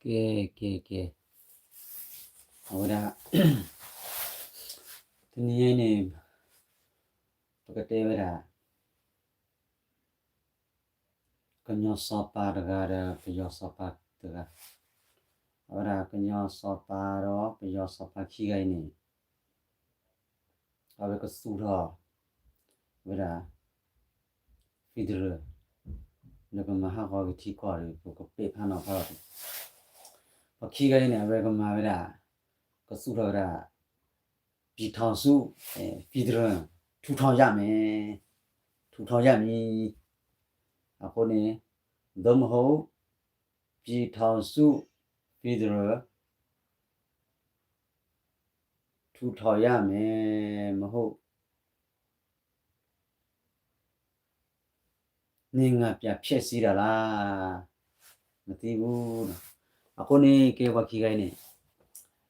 ကဲ, ကဲ, ကဲ, အဝဲဒၣ် တနံၤအံၤန့ၣ် ပကတဲဝဲဒၣ် ကညီစီၤပၤတဂၤဒီး ပယီၤစီၤပၤတဂၤ, အဝဲဒၣ်ကညီစီၤပၤဒီးပယီၤစီၤပၤခံဂၤအံၤန့ၣ် အဝဲကသူၣ်ထီၣ်ဝဲဒၣ် federal လၢကမၤဟးဂီၤက့ၤထံကီၢ်ဒီး ပကပဲာ်ဖးနီၤဖးအီၤ, ပှၤခံဂၤအံၤန့ၣ် အဝဲကမၤဝဲဒၣ် ကသူၣ်ထီၣ်ဝဲဒၣ် ပြည်ထောင်စု federal ထူထောင်ရမယ်, ထူထောင်ရမည်, အဃိန့ၣ် သို့မဟုတ် ပြည်ထောင်စု federal ထူထောင်ရမယ်, မဟုတ် နိုင်ငံပြန်ဖျက်ဆီးတာလား, မသိဘူး, အဃိန့ၣ် ကဲပှၤခံဂၤအံၤန့ၣ်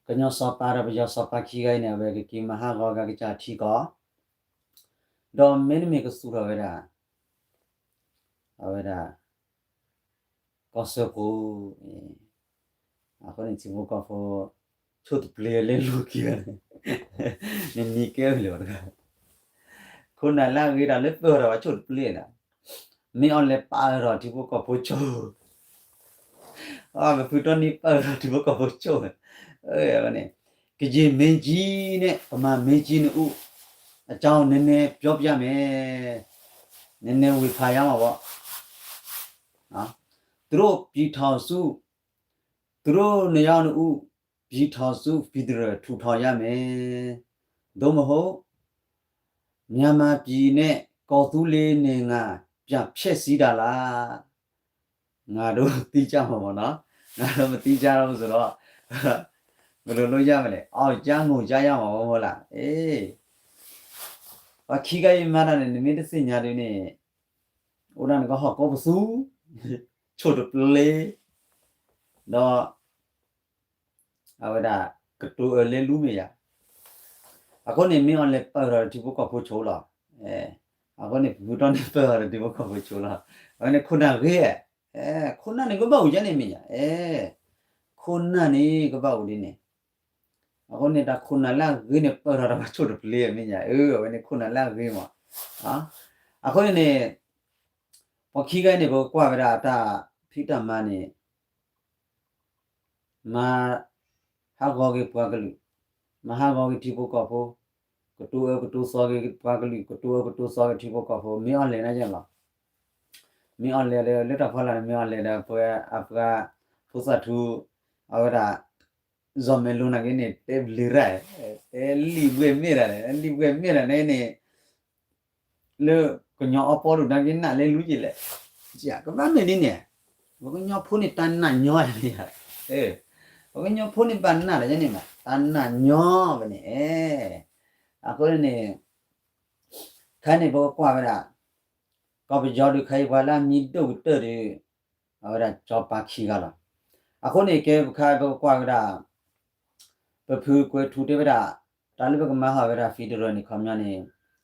ကညီစီၤပၤဒီးပယီၤစီၤပၤခံဂၤအံၤန့ၣ် အဝဲကက့ၤမၤဟးဂီၤက့ၤကစၢ်ထံကီၢ်, ဒီးမ့တမ့ၢ်ကသူၣ်ထီၣ်ဝဲဒၣ် အဝဲဒၣ် ကီၢ်စၢဖှိၣ်, အဃိန့ၣ် ထံဖိကီၢ်ဖိ ဆိၣ်တပျ့ၤလဲၤလူၤက့ၤ, နနံၤကဲဝဲလၢၤဘၣ်တဂၤ, ခိၣ်နၢ်လၢအဂ့ၤတၢ်လၢပၢၢ်ထီၣ်ဘၣ်ဆိၣ်တပျ့ၤန့ၣ်, မ့ၢ်အီၤလဲၤပာ်အၢထီၣ်ထံဖိကီၢ်ဖိဆိၣ် အမ့ၢ်ဖုတီနံပၢၢ်ထီၣ်ထံဖိကီၢ်ဖိဆိၣ်, န့ၣ် ကရင်မင်းကြီးနဲ့ ဗမာမင်းကြီးနှစ်ဦး အကြောင်းနည်းနည်းပြောပြမယ်, နည်းနည်းဝေဖန်ရမှာပေါ့, သူတို့ပြည်ထောင်စု သူတို့နှစ်ယောက်နှစ်ဦး ပြည်ထောင်စု federal ထူထောင်ရမယ်, သို့မဟုတ် မြန်မာပြည်နဲ့ ကော်သူးလေးနိုင်ငံ ပြန်ဖျက်ဆီးတာလား, ငါတို့သိကြမှာပေါ့နော်, ငါတို့မသိကြတော့ဘူးဆိုတော့ ဘယ်လိုလုပ်ရမလဲ, အောက်ကြားငိုကြရမှာပေါ့ မဟုတ်လား, အေး, ပှၤခံဂၤအံၤမၤတၢ်န့ၣ် နမ့ၢ်တသ့ၣ်ညါဒ်န့ၣ် အိၣ်ဒၣ်နကဟီၣ်ကိးပသူ, ဆိၣ်တပျ့ၤ, ဒီး အဝဲဒၣ် ကတိၤအၢလဲလူမ့ၢ်ယၤ, အဃိန့ၣ် မ့ၢ်အီၤလဲၤပၢၢ်ထီၣ်ဒီးထံဖိကီၢ်ဖိဆိၣ်လီၤ, အဃိန့ၣ် ဖုတီန့ၣ်ပၢၢ်ထီၣ်ဒီးထံဖိကီၢ်ဖိဆိၣ်လီၤ, အဝဲန့ၣ်ခိၣ်နၢ်ဂ့ၤ, ခိၣ်နၢ်န့ၣ်ကဘၣ်အိၣ်ယါန့ၣ်မ့ၢ်ယၤ, ခိၣ်နၢ်န့ၣ်ကဘၣ်အိၣ်ဒ်န့ၣ်, အဃိန့ၣ် တၢ်ခိၣ်နၢ်လၢအဂ့ၤန့ၣ် ပၢၢ်ထီၣ်တၢ်ဘၣ်ဆိၣ်တပျ့ၤမ့ၢ်ယၤ, အဝဲန့ၣ်ခိၣ်နၢ်လၢအဂ့ၤမး, အဃိန့ၣ်န့ၣ် ပှၤခံဂၤန့ၣ် ပကကွၢ်ဝဲဒၣ်တၢ်ဖံးတၢ်မၤန့ၣ် မၤဟးဂီၤက့ၤပှၤကလုာ်, မၤဟးဂီၤက့ၤထံဖိကီၢ်ဖိ, ကတိၤအၢကတိၤသီက့ၤပှၤကလုာ်, ကတိၤအၢကတိၤသီက့ၤထံဖိကီၢ်ဖိ, မ့ၢ်အီၤလဲၤန့ၣ်ယဲလီၤ, မ့ၢ်အီၤလဲၤဒီး လၢတၢ်ဖီလာ်န့ၣ် မ့ၢ်အီၤလဲၤဒီး ပှၤအပှၤ ဖိသၣ်ထူ အဝဲဒၣ် စီၤမဲာ်လိနာ်က့န့ၣ် တဲဘျုးရၣ်, တဲလံာ်ဘှဲၣ်မ့ၢ်ဒၣ်န့ၣ်, လံာ်ဘှဲၣ်မ့ၢ်ဒၣ်န့ၣ်န့ၣ် လၢကညီအီပီဒိၣ်နာ်က့နာ်လၢလူက့လဲၣ်, ကဘၣ်မ့ၢ်ဒ်န့ၣ်, ပှၤကညီဖိန့ၣ်တၢ်နာ်ညီယၤန့ၣ်, ပှၤကညီဖိန့ၣ်ဘၣ်နာ်လၢယဲန့ၣ်မး တၢ်နာ်ညီဝဲန့ၣ်, အဃိန့ၣ် ခဲအံၤန့ၣ် ပကကွၢ်ဝဲဒၣ် ကီၢ်ပယီၤဒုးခဲအံၤ ပှၤလၢအမံၤဒိၣ်ကတၢၢ်ဒီး အဝဲဒၣ်ကၠီၤပၤခံဂၤလီၤ. အဃိန့ၣ် ကဲပခါပကကွၢ်ဝဲဒၣ် ပဖုကွဲၤထူတဲဝဲဒၣ် တၢ်လၢပကမၤဟးဂီၤဝဲဒၣ် federal န့ၣ် ခီပညီန့ၣ်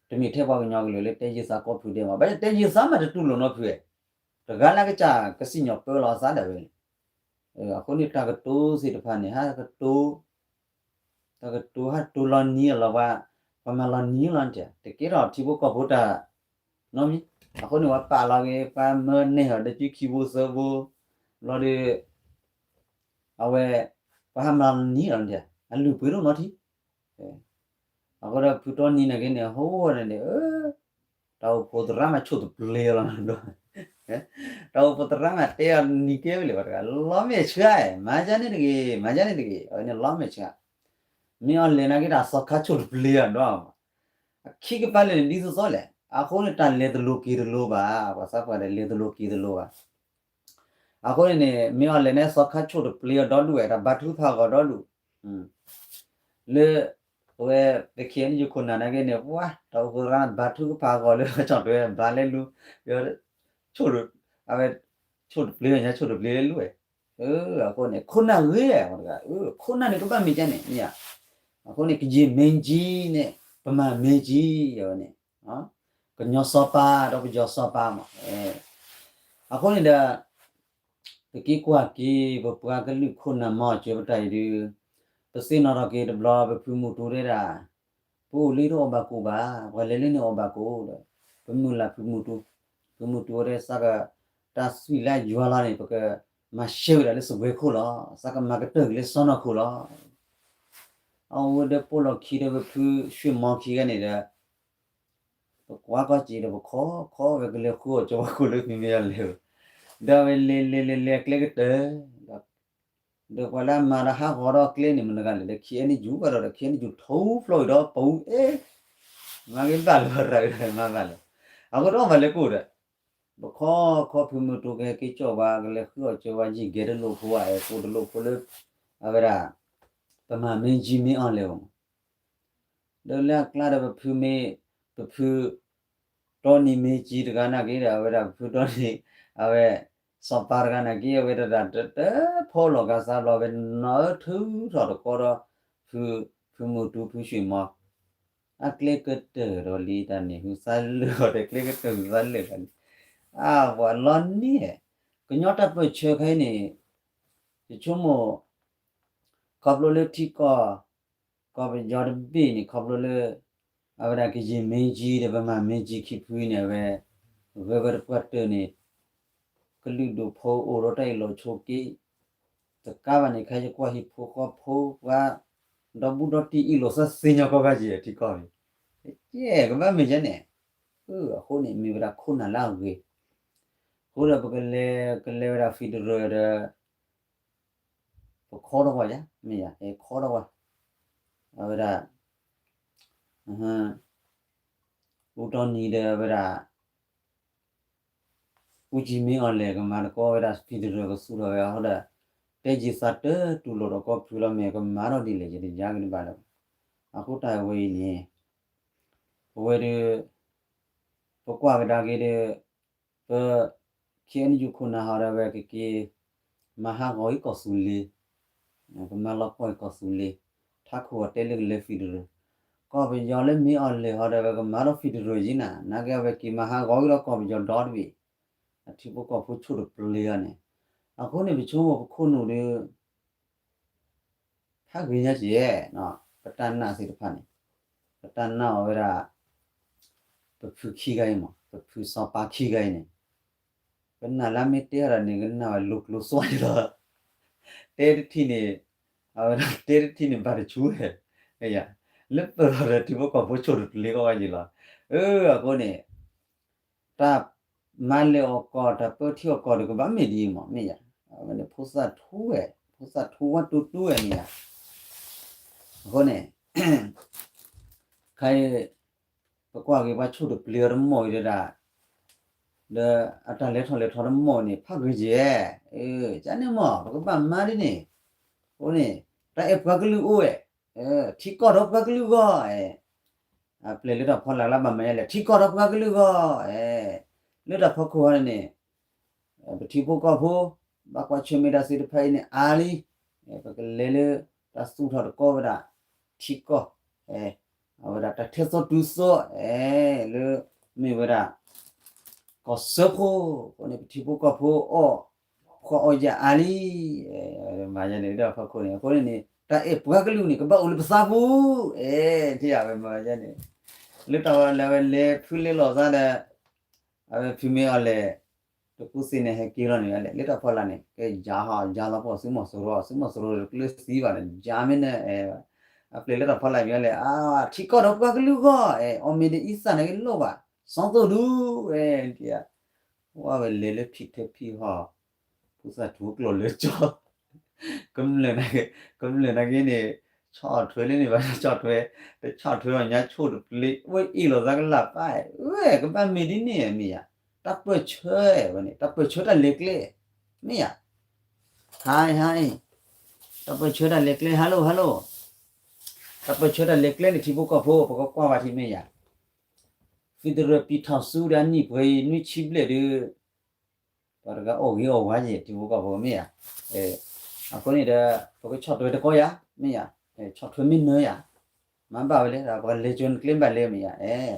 တမ့ၢ်ထဲပှၤကညီကလုာ်လၢတဲယုာ်သးကိးဖုဒဲးမး ဘၣ်ဆၣ်တဲယုာ်သးမးတတူၢ်လိာ်နီတဖုဧါ, တဂၤလၢကစၢ်ကစံၣ်ညီၣ်ပၢလီၤအသးဒၣ်ဝဲန့ၣ်, အဃိန့ၣ်တၢ်ကတိၤသ့ၣ်တဖၣ်န့ၣ် ဟးကတိၤ တၢ်ကတိၤဟးကတိၤလီၤနံၤအလီၤပှၤ, ပှၤမၤလီၤနံၤလီၤတၢ် တကဲထီၣ်ထံဖိကီၢ်ဖိတၢ်နီတမံၤ, အဃိန့ၣ် ပှၤပာ်လီၤက့ၤ ပှၤမၢန့ၢ်ဟီၣ်ဒီးစုခံဘိသၢဘိ ဘျီဒီး အဝဲ ပှၤဟးမၤလီၤနံၤလီၤတၢ် အလုၢ်ပှ့ၤဒိၣ်နီတထံၣ်, အဃိဒီးဖုတီနံၤန့ၣ်က့န့ၣ် ဟိဝဲဒၣ်န့ၣ် တၢ်အိၣ်ဖှိၣ်သရၣ်မးဆိၣ်တပျ့ၤလီၤ, တၢ်အိၣ်ဖှိၣ်သရၣ်မးတဲအီၤနံၤကဲဝဲလၢၤဘၣ်တဂၤ လီၤမဲာ်ဆှး, မၤယါန့ၣ်တဂ့ၤ မၤယါန့ၣ်တဂ့ၤ အဝဲန့ၣ်လီၤမဲာ်ဆှး, မ့ၢ်အီၤလဲၤနာ်က့တၢ်သီခါဆိၣ်တပျ့ၤအီၤဒီး အခံကပၤလဲၣ်န့ၣ် ဒ်သိးသိးလဲၣ်, အဃိန့ၣ် တၢ်လဲၤတလိၤက့ၤတလိၤဘၣ်, ပှၤသးပှၢ်ဒီးလဲၤတလိၤက့ၤတလိၤဘၣ်. အဃိန့ၣ်န့ၣ် မ့ၢ်အီၤလဲၤန့ၣ်သီခါဆိၣ်တပျ့ၤအီၤဒီဒူၣ်ဝဲ တၢ်ဘါထုကဖၣ်အဂီၢ်ဒီဒူၣ်, လၢ အဝဲ ပခဲအံၤန့ၣ် ယခိၣ်နၢ်နာ်က့န့ၣ် ပှၤ တၢ်အိၣ်ဖှိၣ်သရၣ်ဘါထုကဖၣ်အဂီၢ်လၢ ကၠီၣ်တဲၣ်ဘါလဲလူၤ ဆိၣ် အဝဲ ဆိၣ်တပျ့ၤညါ ဆိၣ်တပျ့ၤလဲလူၤဝဲ, အဃိန့ၣ် ခိၣ်နၢ်ဂ့ၤ တဂၤ, ခိၣ်နၢ်န့ၣ်ကဘၣ်မ့ၢ်ကဲန့ၣ် မ့ၢ်ဧါ, အဃိန့ၣ် ကရင်မင်းကြီးန့ၣ် ဗမာမင်းကြီး အဝဲန့ၣ် ကညီစီၤပၤ ဒီးပယီၤစီၤပၤမး, အဃိန့ၣ်ဒီး ပက့ၤကွၢ်က့ၤ ပပှၤကလုာ်ခိၣ်နၢ်မၤစၢၤပတၢ်အံၤဒုး, ပသ့ၣ်နီၣ်ထီၣ်က့ၤတဘျီ ပဖုမုၢ်တူဝဲဒၣ်, ပအိၣ်လၢတအီၣ်ဘၣ်ကိၣ်ဘၣ်, ပှၤလဲၤလၢန့ၣ်အီၣ်ဘၣ်ကိၣ်ဒီး, ပမုၢ်လၢ်ဖုမုၢ်တူ, ဖုမုၢ်တူဝဲဒၣ်သးက, တၢ်သွံၣ်လၢယွၤလီၤန့ၣ် ပကမၤရှဲဝဲဒၣ်လၢစပွဲခိၣ်လီၤ, သးကမၤကတၢၢ်က့ၤလၢစီနီၢ်ခိၣ်လီၤ. အဝဲဒီးပိာ်လီၢ်ခံဒီးပဖုဆွံၣ်မီခံဂၤန့ၣ်ဒီး ပကွၢ်ကီၢ်စံးဒီးပခီခီဝဲကလဲၤဃုအီၣ်ကၠီဝါခိၣ်လၢဖံမ့ၢ်အီၤလဲၤ, ဒီးဝဲလဲၤလဲၤလဲၤလဲၤအကျဲကတၢၢ်, ဒီးပှၤလၢအမၤဒီးဟးဂီၤဒီးအကျဲန့ၣ်မတၤတဂၤလဲၣ်, ဒီးခံအဲနယူၣ်ဘၣ်ဒီး ဒီးခံအဲနယူၣ်ထိဖျိအံၤဒီးပူၤအ့, မၤက့ၤဘၣ်လၢၤ ရၤဒီးမၤဘၣ်လၢၤ, အဃိတအီၣ်ဘၣ်လၢကိၣ်ဒီး ပခီခီဖုမုၢ်တူကဟဲက့ၤကၠီၣ်ပှၤကလဲၤဃုအီၣ်ကၠီဝါယံာ်ဂဲၤတလိၣ်ဖိဧါ, အဲကိၣ်တလိၣ်ဖိလၢ, အဝဲဒၣ်, ပမၤမ့ၢ်ကၠံမ့ၢ်အီၤလဲၤအီၤမး ဒီးလၢအကျါဒီးပဖုမ့ၢ်, ပဖု, တီနံၤမ့ၢ်ကၠံတဂၤနာ်က့ဒီး အဝဲဒၣ်ပဖုတီနံၤ, အဝဲ, စီၤပၤတဂၤနာ်က့ အဝဲဒၣ်တၢ်တဖီလီၤကါသးဘျီ အဝဲနီၢ်အၢထုးထီၣ်တကီဒီး, ဖု, ဖုမုၢ်တူဖုဆွံၣ်မီ, အကျဲကတၢၢ်ဒီးလံတၢ်န့ၣ် ဟုသးလၢာ်အီၤဒီးကျဲကတၢၢ်ဟုသးလၢာ်လီၤန့ၣ်, အပှၤလီၤန့ၣ်, ကညီတၢ်ပၢၢ်ဆၢခဲအံၤန့ၣ်, ယဆိကမိၣ် ခီဖျိလၢထံကီၢ်, ကီၢ်ပယီၤတဘ့ၣ်န့ၣ် ခီဖျိလၢ, အဝဲဒၣ်ကယံာ်မ့ၢ်ကၠံဒီးပမၤမ့ၢ်ကၠံခံဖုန့ၣ် အဝဲ, ဂဲၤဝဲတပှၢ်တၢၢ်န့ၣ်, ကလုာ်ဒူၣ်ဖိအိၣ်ဒီးတၢ်အ့ၣ်လိာ်ဆိးက့, တကးဘၣ်န့ၣ် ခဲယကွၢ်ဟံၣ်ဖိဃီဖိပှၤ, ဒီဘူးဒီတံၢ်အ့ၣ်လိာ်သးသ့ညီကီၢ်ခါက့ၤထံကီၢ်န့ၣ်, ကဲကဘၣ်မ့ၢ်ယဲန့ၣ်, အဃိန့ၣ်မ့ၢ်ဝဲဒၣ်ခိၣ်နၢ်လၢအဂ့ၤ, အဃိဒီးပကလဲၤကလဲၤဝဲဒၣ် federal ဒီး ပခီထီၣ်ဝဲယါ, မ့ၢ်ယါ, အဲခီထီၣ်ဝဲ, အဝဲဒၣ်, အူတီနံၤဒီးဝဲဒၣ်, အူကၠံမ့ၢ်အီၤလဲၤကမၤတကီဝဲဒၣ် federal ကသူၣ်ထီၣ်ဝဲအဃိဒီး, တဲယံာ်သးတတူၢ်လိာ်ဒီးကီၢ်ဖုလီၤ မ့ၢ်ကမၤထီၣ်ဒ်လဲၣ် ယတယါက့ၤတဘၣ်လၢၤဘၣ်, အဃိတၢ်ဝဲအံၤန့ၣ်, ပဝဲဒၣ်, ပကွၢ်ကဒါက့ၤဒီး, ပ, ခံအဲနယူၣ်ခိၣ်နၢ်ဟီဒီးဝဲကက့ၤ, မၤဟးဂီၤအံၤကီၢ်သူလ့ၤ, ပမၤလီၤပှီၢ်အံၤကီၢ်သူလ့ၤ, ထးခိၣ်အီၤတဲလၢကလဲၤ federal, ကီၢ်ပယီၤလၢမ့ၢ်အီၤလဲၤဟီဒီးဝဲကမၤထီၣ် federal ယံၤနၤ နာ်က့အဝဲက့ၤမၤဟးဂီၤအံၤဒီးကီၢ်ပယီၤဒီတဘ့ၣ်, အထံဖိကီၢ်ဖိဆိၣ်တပျ့ၤအီၤန့ၣ်, အဃိန့ၣ်ပဆိကမိၣ်ပခိၣ်နူာ်ဒီး ဖးဂ့ၤညါက့ၤ, ပတၢ်နာ်သ့ၣ်တဖၣ်န့ၣ်, ပတၢ်နာ်အီၤဝဲဒၣ်, ပဖုခံဂၤအံၤမး ပဖုစီၤပၤခံဂၤအံၤန့ၣ်, ပနာ်လၢမ့ၢ်တဲအီၤဒီးန့ၣ် ကနာ်ဝဲလိၤကျိၤသွါအံၤလီၤ, တဲတထံၣ်န့ၣ်, အဝဲဒၣ်တဲတထံၣ်န့ၣ်ဘၣ်တဆူဝဲ, လၢပၢၢ်ထီၣ်ဒီးထံဖိကီၢ်ဖိဆိၣ်တပျ့ၤကီးဝဲက့ၤလီၤ, အဃိန့ၣ် တၢ်မၤလဲၢ်အီၣ်ကီၢ် တၢ်ပၢထံအီၣ်ကီၢ်ဒီးကဘၣ်မ့ၢ်ဒ်အံၤမး မ့ၢ်ယါ, အဝဲန့ၣ်ဖိသၣ်ထူဝဲ, ဖိသၣ်ထူဝဲတူတူဝဲမ့ၢ်ယါ, အဃိန့ၣ်, ခဲအံၤ, ပကွၢ်က့ၤပှၤဆိၣ်တပျ့ၤအီၤတမီၢ်အံၤဒီးဒၣ်, ဒီးအတၢ်လဲၤထီၣ်လဲၤထီတမီၢ်န့ၣ် ဖးဂ့ၤကဲ, ကန့ၣ်မး ပကဘၣ်မၤဒ်န့ၣ်, အဃိန့ၣ်, တၢ်အဲၣ်ပှၤကလုာ်အိၣ်ဝဲ, ထံကီၢ်ဒီးပှၤကလုာ်ဂီၢ်, အပျဲၢ်လၢတၢ်ဖီလာ်လၢဘၣ်မၤယါလဲၣ် ထံကီၢ်ဒီးပှၤကလုာ်ဂီၢ်, လၢတၢ်ဖီခိၣ်ဟီန့ၣ်န့ၣ်, ပထံဖိကီၢ်ဖိ, ဘၣ်ကွၢ်ဆၢၣ်မဲာ်တၢ်သ့ၣ်တဖၣ်အံၤန့ၣ် အါလံ, ပကလဲၤလၢ, တၢ်သူၣ်ထီၣ်တကီဝဲဒၣ်, ထံကီၢ်, အဝဲဒၣ်တၢ်ထဲသိးတုၤသိး, လၢ, မ့ၢ်ဝဲဒၣ်, ကီၢ်စၢဖှိၣ်, အဃိန့ၣ် ပထံဖိကီၢ်ဖိအီၣ်, ဖှီၣ်အီၣ်ယာ်အါလံ, မၤယါန့ၣ်လၢတၢ်ဖီခိၣ်န့ၣ် အဃိန့ၣ်န့ၣ် တၢ်အဲၣ်ပှၤကလုာ်န့ၣ် ကဘၣ်အိၣ်လၢပသးပူၤ, အဲ, ထံၣ်ယါဝဲမၤယါန့ၣ်, လၢတၢ်ဝဲလၢအဝဲလဲၤဖုလဲၤလိာ်သးဒီး အဝဲဖံမ့ၢ်အီၤလဲၣ်, တကူသ့န့ၣ်ဟဲက့ၤလီၤန့ၣ် လၢတၢ်ဖီလာ်န့ၣ် ကယါဟီ ယါလီၤပှီၢ်သုးမီၤစိရိၤ သုးမီၤစိရိၤတကျၢၤသံဘၣ်န့ၣ် ယါမ့ၢ်န့ၣ်, အပျဲၢ်လၢတၢ်ဖီလာ်မ့ၢ်အီၤလဲၣ် အါ, ထံကီၢ်ဒီးပှၤကလုာ်ဂီၢ်, အီၣ်မ့ၢ်ဒ်အံသၣ်န့ၣ်ကလိၣ်ဘၣ်, စီၤသိၣ်ဒူ, ဝဲလဲၤလၢဖံးထၢဖံးဟီၣ်, ဖိသၣ်ထူကျိာ်လၢကၠီ ကမျၢၢ်နာ်က့, ကမျၢၢ်နာ်က့န့ၣ်, ဆီၣ်ထွဲလၢန့ၣ်ဘၣ်ဆီၣ်ထွဲ, တဆီၣ်ထွဲအီၤညါဆိၣ်တပျ့ၤ, ဝဲအ့ၣ်လိာ်သးကလၢ်ပၢ်, ဝဲကဘၣ်မ့ၢ်ဒ်န့ၣ်မ့ၢ်ယါ, တၢ်ပၢၢ်ဆၢဝဲန့ၣ် တၢ်ပၢၢ်ဆၢတၢ်လဲၤကျဲ, မ့ၢ်ယါ, ဟါ, ဟါ, တၢ်ပၢၢ်ဆၢတၢ်လဲၤကျဲ hello hello, တၢ်ပၢၢ်ဆၢတၢ်လဲၤကျဲန့ၣ် ထံဖိကီၢ်ဖိ ပကကွၢ်ဘၣ်ထံမ့ၢ်ယါ, federal ပံးထီၣ်ဆူဒီးအနံၣ်ပှဲၤအံၤ နွံဆံဘျဲၣ်ဒုး ပှၤတဂၤအီၣ်ဂ့ၤအီၣ်ဝါယဲၢ် ထံဖိကီၢ်ဖိမ့ၢ်ဧါ, အဃိန့ၣ်ဒီး ပကဆီၣ်ထွဲတကီယါ, မ့ၢ်ဧါ, ဆီၣ်ထွဲမ့ၢ်နၢၤယါ, မၤဘၣ်ဝဲလဲၣ် ပှၤလဲၤကၠိနကျဲဘၣ်လဲၣ်မ့ၢ်ဧါ,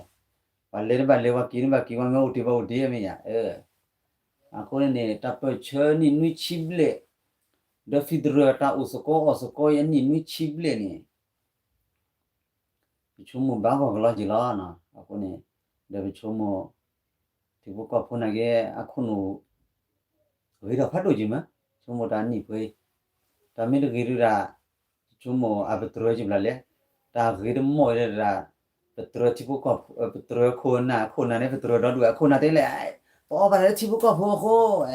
ပှၤလဲၤတဘၣ်လဲၤ ပှၤက့ၤတဘၣ်က့ၤ ပှၤမ့ၢ်အိၣ်တ့ၢ်ဘၣ်အိၣ်တ့ၢ်မ့ၢ်ဧါ, အဃိန့ၣ်န့ၣ် တၢ်ပၢၢ်ဆၢနံၣ်နွံဆံဘျဲၣ်, ဒီး federal တၢ်အိၣ်သကိးအီၣ်သကိးအနံၣ်နွံဆံဘျဲၣ်န့ၣ် ပဆိကမိၣ်ဘၣ်ဂီၢ်ကလီက့ၤလီၤ. အဃိန့ၣ် ဒီးပဆိကမိၣ် ထံဖိကီၢ်ဖိနာ်က့ အခိၣ်နူာ် ဂ့ၤထီၣ်ဖးဒိၣ်က့ၤမး, ဆိကမိၣ်တၢ်နံၣ်ပှဲၤ, တၢ်မ့ၢ်တဂ့ၤဒုးဒၣ် ဆိကမိၣ်အပတြၢၤက့ၤဘျီလဲၣ်, တၢ်ဂ့ၤတမီၢ်ဝဲဒၣ် ပတြၢၤထံဖိကီၢ်ဖိ ပတြၢၤခိၣ်နၢ်, ခိၣ်နၢ်န့ၣ် ပတြၢၤဒီဒူၣ် အခိၣ်နၢ်တဲလဲၣ်, ပအီၣ်ဘၣ်လၢထံဖိကီၢ်ဖိအဃိ,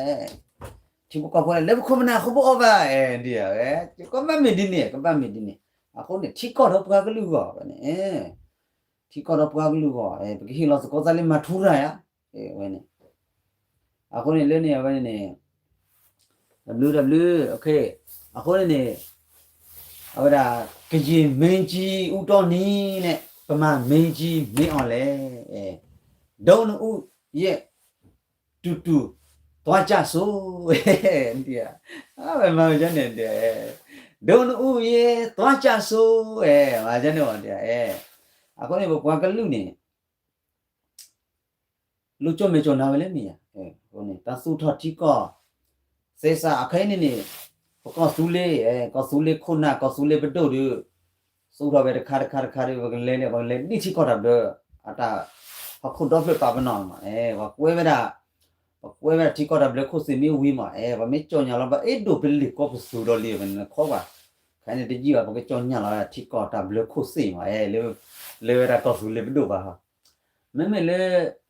ထံဖိကီၢ်ဖိလၢပခိၣ်ပနၢ်အဃိပအီၣ်ဘၣ်, ဒ်အဝဲ ကဘၣ်မ့ၢ်ဒ်န့ၣ် ကဘၣ်မ့ၢ်ဒ်န့ၣ်, အဃိန့ၣ် ထံကီၢ်ဒီးပှၤကလုာ်ဂီၢ်ဝဲန့ၣ်, ထံကီၢ်ဒီးပှၤကလုာ်ဂီၢ် ပကဟ့ၣ်လီၤသကိးသးလၢမၤထူရၤယါ, ဝဲန့ၣ် အဃိန့ၣ်လၢန့ၣ်အဝဲန့ၣ်န့ၣ် တဘျုးတဘျုး, အဃိန့ၣ်န့ၣ် အဝဲဒၣ် ကယံာ်မင်းကြီး ဦးတောနည်း နဲ့ ဗမာမင်းကြီး မင်းအောင်လှိုင် ဒုနှစ်ဦးရဲ့ တူတူ သွားကြစို့, အဝဲမၤဝဲန့ၣ် ဒုနှစ်ဦးရဲ့ သွားကြစို့, မၤန့ၣ်ဝဲ, အဃိန့ၣ် ပပှၤကလုာ်န့ၣ် လိၣ်ကၠီၣ်မဲာ်ကၠီၣ်နါဝဲလၢမ့ၢ်ယါ, တၢ်သူၣ်ထီၣ်ထံကီၢ် သဲစး အခဲအံၤန့ၣ်န့ၣ် ပကီၢ်သူလ့ၤ, ကီၢ်သူလ့ၤခိၣ်နၢ် ကီၢ်သူလ့ၤပဒိၣ်ဒီး သူၣ်ထီၣ်ဝဲတခါတခါတခါဒီး ပကလဲၤန့ၣ် ပကလဲၤဒ်ထံကီၢ်တၢ်ဘျၢ အတၢ်ဟီၣ်ခိၣ်ဒီဖျၢၣ်ပာ်ပနီၣ်မး, ပှၤကွဲးဝဲဒၣ်, ပှၤကွဲးဝဲဒၣ်ထံကီၢ်တၢ်ဘျၢခိၣ်သ့ၣ်မ့ၢ်ဝံၤမး, ပှၤမ့ၢ်ကၠီၣ်ညါလီၤဘၣ် အဲၣ်ဒိးပလ့ၢ်ကီၢ်ပသူဒီးလံ ပနခီပှၤ, ခဲအံၤန့ၣ်တယံာ်ဘၣ် ပကကၠီၣ်ညါလီၤထံကီၢ်တၢ်ဘျၢခိၣ်သ့ၣ်မး, လၢဝဲဒၣ်ကီၢ်သူလ့ၤပဒိၣ်ဘၣ်, မ့မ့ၢ်လၢ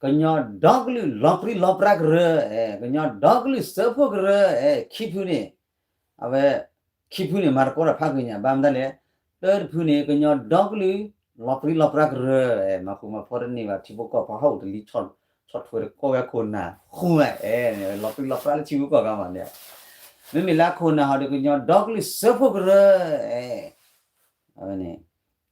ကညီဒီကလုာ်လီၤပြံလီၤပြါကရၢ, ကညီဒီကလုာ်စၢဖှိၣ်ကရၢ, ခံဖုန့ၣ်, အဝဲ, ခံဖုန့ၣ် မၤသကိးတၢ်ဖးဂ့ၤညါ ဘၣ်မတၤလဲၣ်, တၢတဖုန့ၣ် ကညီဒီကလုာ် လီၤပြံလီၤပြါကရၢ, မၤဃူမၤဖိးတန့ၢ်ဘၣ် ထံဖိကီၢ်ဖိဟီၣ်အိၣ်တလံ ဆီၣ်ထွဲတကိးဝဲခိၣ်နၢ် ဃူဝဲ, လီၤပြံလီၤပြါလၢထံဖိကီၢ်ဖိမးန့ၣ်, မ့မ့ၢ်လၢခိၣ်နၢ်ဟီဒီး ကညီဒီကလုာ်စၢဖှိၣ်ကရၢ, အဝဲန့ၣ်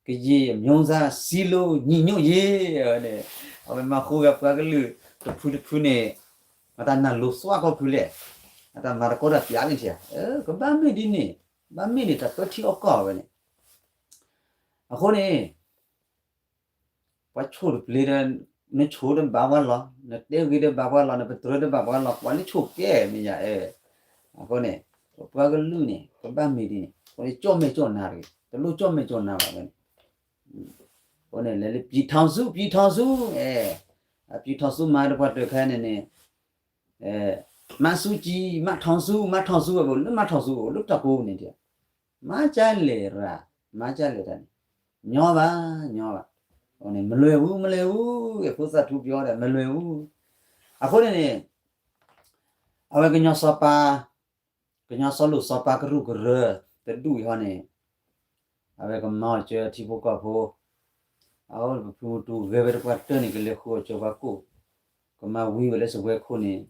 ကယံာ် မျိုးစား စည်းလုံး ညီညွတ်ရေး, အဝဲန့ၣ်, အဝဲမၤဃူဂဲၤပှၤကလုာ် တဖုတဖုန့ၣ်, အတၢ်နၢ်လိၤသွါခီဖုလဲၣ်, အတၢ်မၤသကိးတၢ်ပျးန့ၣ်ထံ, ကဘၣ်မ့ၢ်ဒ်န့ၣ်, ဘၣ်မ့ၢ်န့ၣ် တၢ်ပၢထံအီၣ်ကီၢ်ဝဲန့ၣ်, အဃိန့ၣ် ပှၤဆိၣ်တပျ့ၤဒီး, နဆိၣ်ဒီးဘၣ်ပှၤလီၤ, နတဲဂ့ၤဒီးဘၣ်ပှၤလီၤ, နပတြၢၤဒီးဘၣ်ပှၤလီၤ, ပှၤလၢဆိၣ်ကဲမ့ၢ်ယါ, အဃိန့ၣ်, ပပှၤကလုာ်န့ၣ် ကဘၣ်မ့ၢ်ဒ်န့ၣ်, အဃိန့ၣ် ကၠီၣ်မဲာ်ကၠီၣ်နါတဂ့ၤ, တလိၣ်ကၠီၣ်မဲာ်ကၠီၣ်နါဘၣ်ဝဲန့ၣ်, အဃိန့ၣ် လဲၤလၢ ပြည်ထောင်စု ပြည်ထောင်စု, အ ပြည်ထောင်စု မၤတပှၢ်တၢၢ်ခဲအံၤန့ၣ်န့ၣ်, မန်းစုကြည် မန်းထောင်စု မန်းထောင်စု အအိၣ်လၢ မန်းထောင်စု အအိၣ်လၢတၢ်ကိးန့ၣ်ဒံး, မၤကလဲၣ်ရၣ်, မၤကလဲၣ်တၢ်န့ၣ်, ညီဘၣ်, ညီဘၣ်, န့ၣ် မလွယ်ဘူး, မလွယ်ဘူး, ဖိသၣ်ထူပျီဒီး မလွယ်ဘူး, အဃိန့ၣ်န့ၣ်, အဝဲကညီစီၤပၤ, ကညီစီၤလိာ်စီၤပၤကရူၢ်ကရၢ, တဒူၣ်အံၤဟီန့ၣ်, အဝဲကမၤအီၣ်စၢၤထံဖိကီၢ်ဖိ, အဝဲပဖုမူတူဂဲၤဝဲတပှၢ်တၢၢ်န့ၣ် ကလဲၤဃုအီၣ်စၢၤပှၤကိၣ်, ကမၤဝံၤဝဲလၢစဝဲခိၣ်န့ၣ်,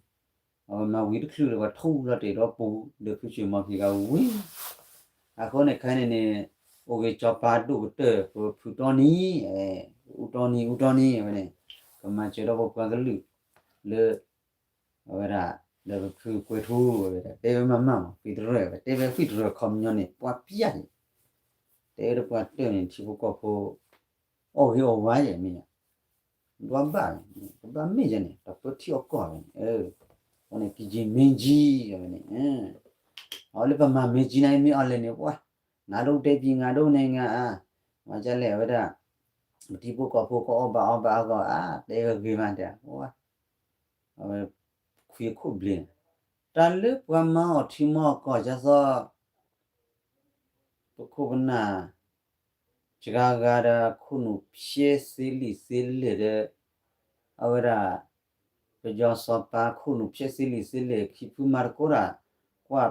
အဝဲမၤဝံၤတချုးလၢပှၤထူလီၤတဲာ်ဒီးပူၤ, ဒီးဖုၣ်စၢၤမီၤခံဂၤဝံၤ, အဃိန့ၣ်ခဲအံၤန့ၣ်န့ၣ်, အိၣ်ဂ့ၤစီၤပၤဒိၣ်ကတၢၢ် ပဖုတီနံၤ, အူတီနံၤ အူတီနံၤ အဝဲန့ၣ်, ကမၤစၢၤဒီးပပှၤကလုာ်, လၢ အဝဲဒၣ်, ဒီးပဖုကွဲၤထူဝဲဒၣ် တဲဝဲမၤမၤမး ဖံတရၢၣ်ဝဲ တဲဝဲဖံတရၢၣ်ခီပညီန့ၣ် ပှၤပျၢ်အံၤ, တဲဝဲတပှၢ်တၢၢ်န့ၣ် ထံဖိကီၢ်ဖိ, အီၣ်ဂ့ၤအီၣ်ဝါယဲၢ်မ့ၢ်ယါ, ဒွးဘၣ်, ကဘၣ်မ့ၢ်ယဲန့ၣ် တၢ်ပၢထံအီၣ်ကီၢ်ဝဲန့ၣ်, အဝဲန့ၣ် ကယံာ်မ့ၢ်ကၠံ အဝဲန့ၣ်, အဝဲလၢပမၤမ့ၢ်ကၠံန့ၣ်မ့ၢ်အီၤလဲၣ်န့ၣ် ပှၤ, နၤဒိၣ်တဲပံၤ ငါဒိၣ်နဲၣ်ငါအါ, မၤကလဲၣ်ဝဲဒၣ်, ပထံဖိကီၢ်ဖိကအီၣ်ဘၣ်အီၣ်ဘၣ်အဂီၢ် အါ တဲဝဲဂ့ၤမးတဲ, အဝဲခွံခိၣ်ဘျ့း, တၢ်လၢပှၤမၤအီၣ်ထံမၤအီၣ်ကီၢ် ဒ်သိး ပခိၣ်ပနၢ် စှၤဂၤဒီး ခိၣ်နူာ်ဖျဲးသ့လံာ်သ့လဲၢ်ဒီး အဝဲဒၣ် ပယီၤစီၤပၤခိၣ်နူာ်ဖျဲးသ့လံာ်သ့လဲၢ် ခံဖုမၤသကိးတၢ် ကွၢ်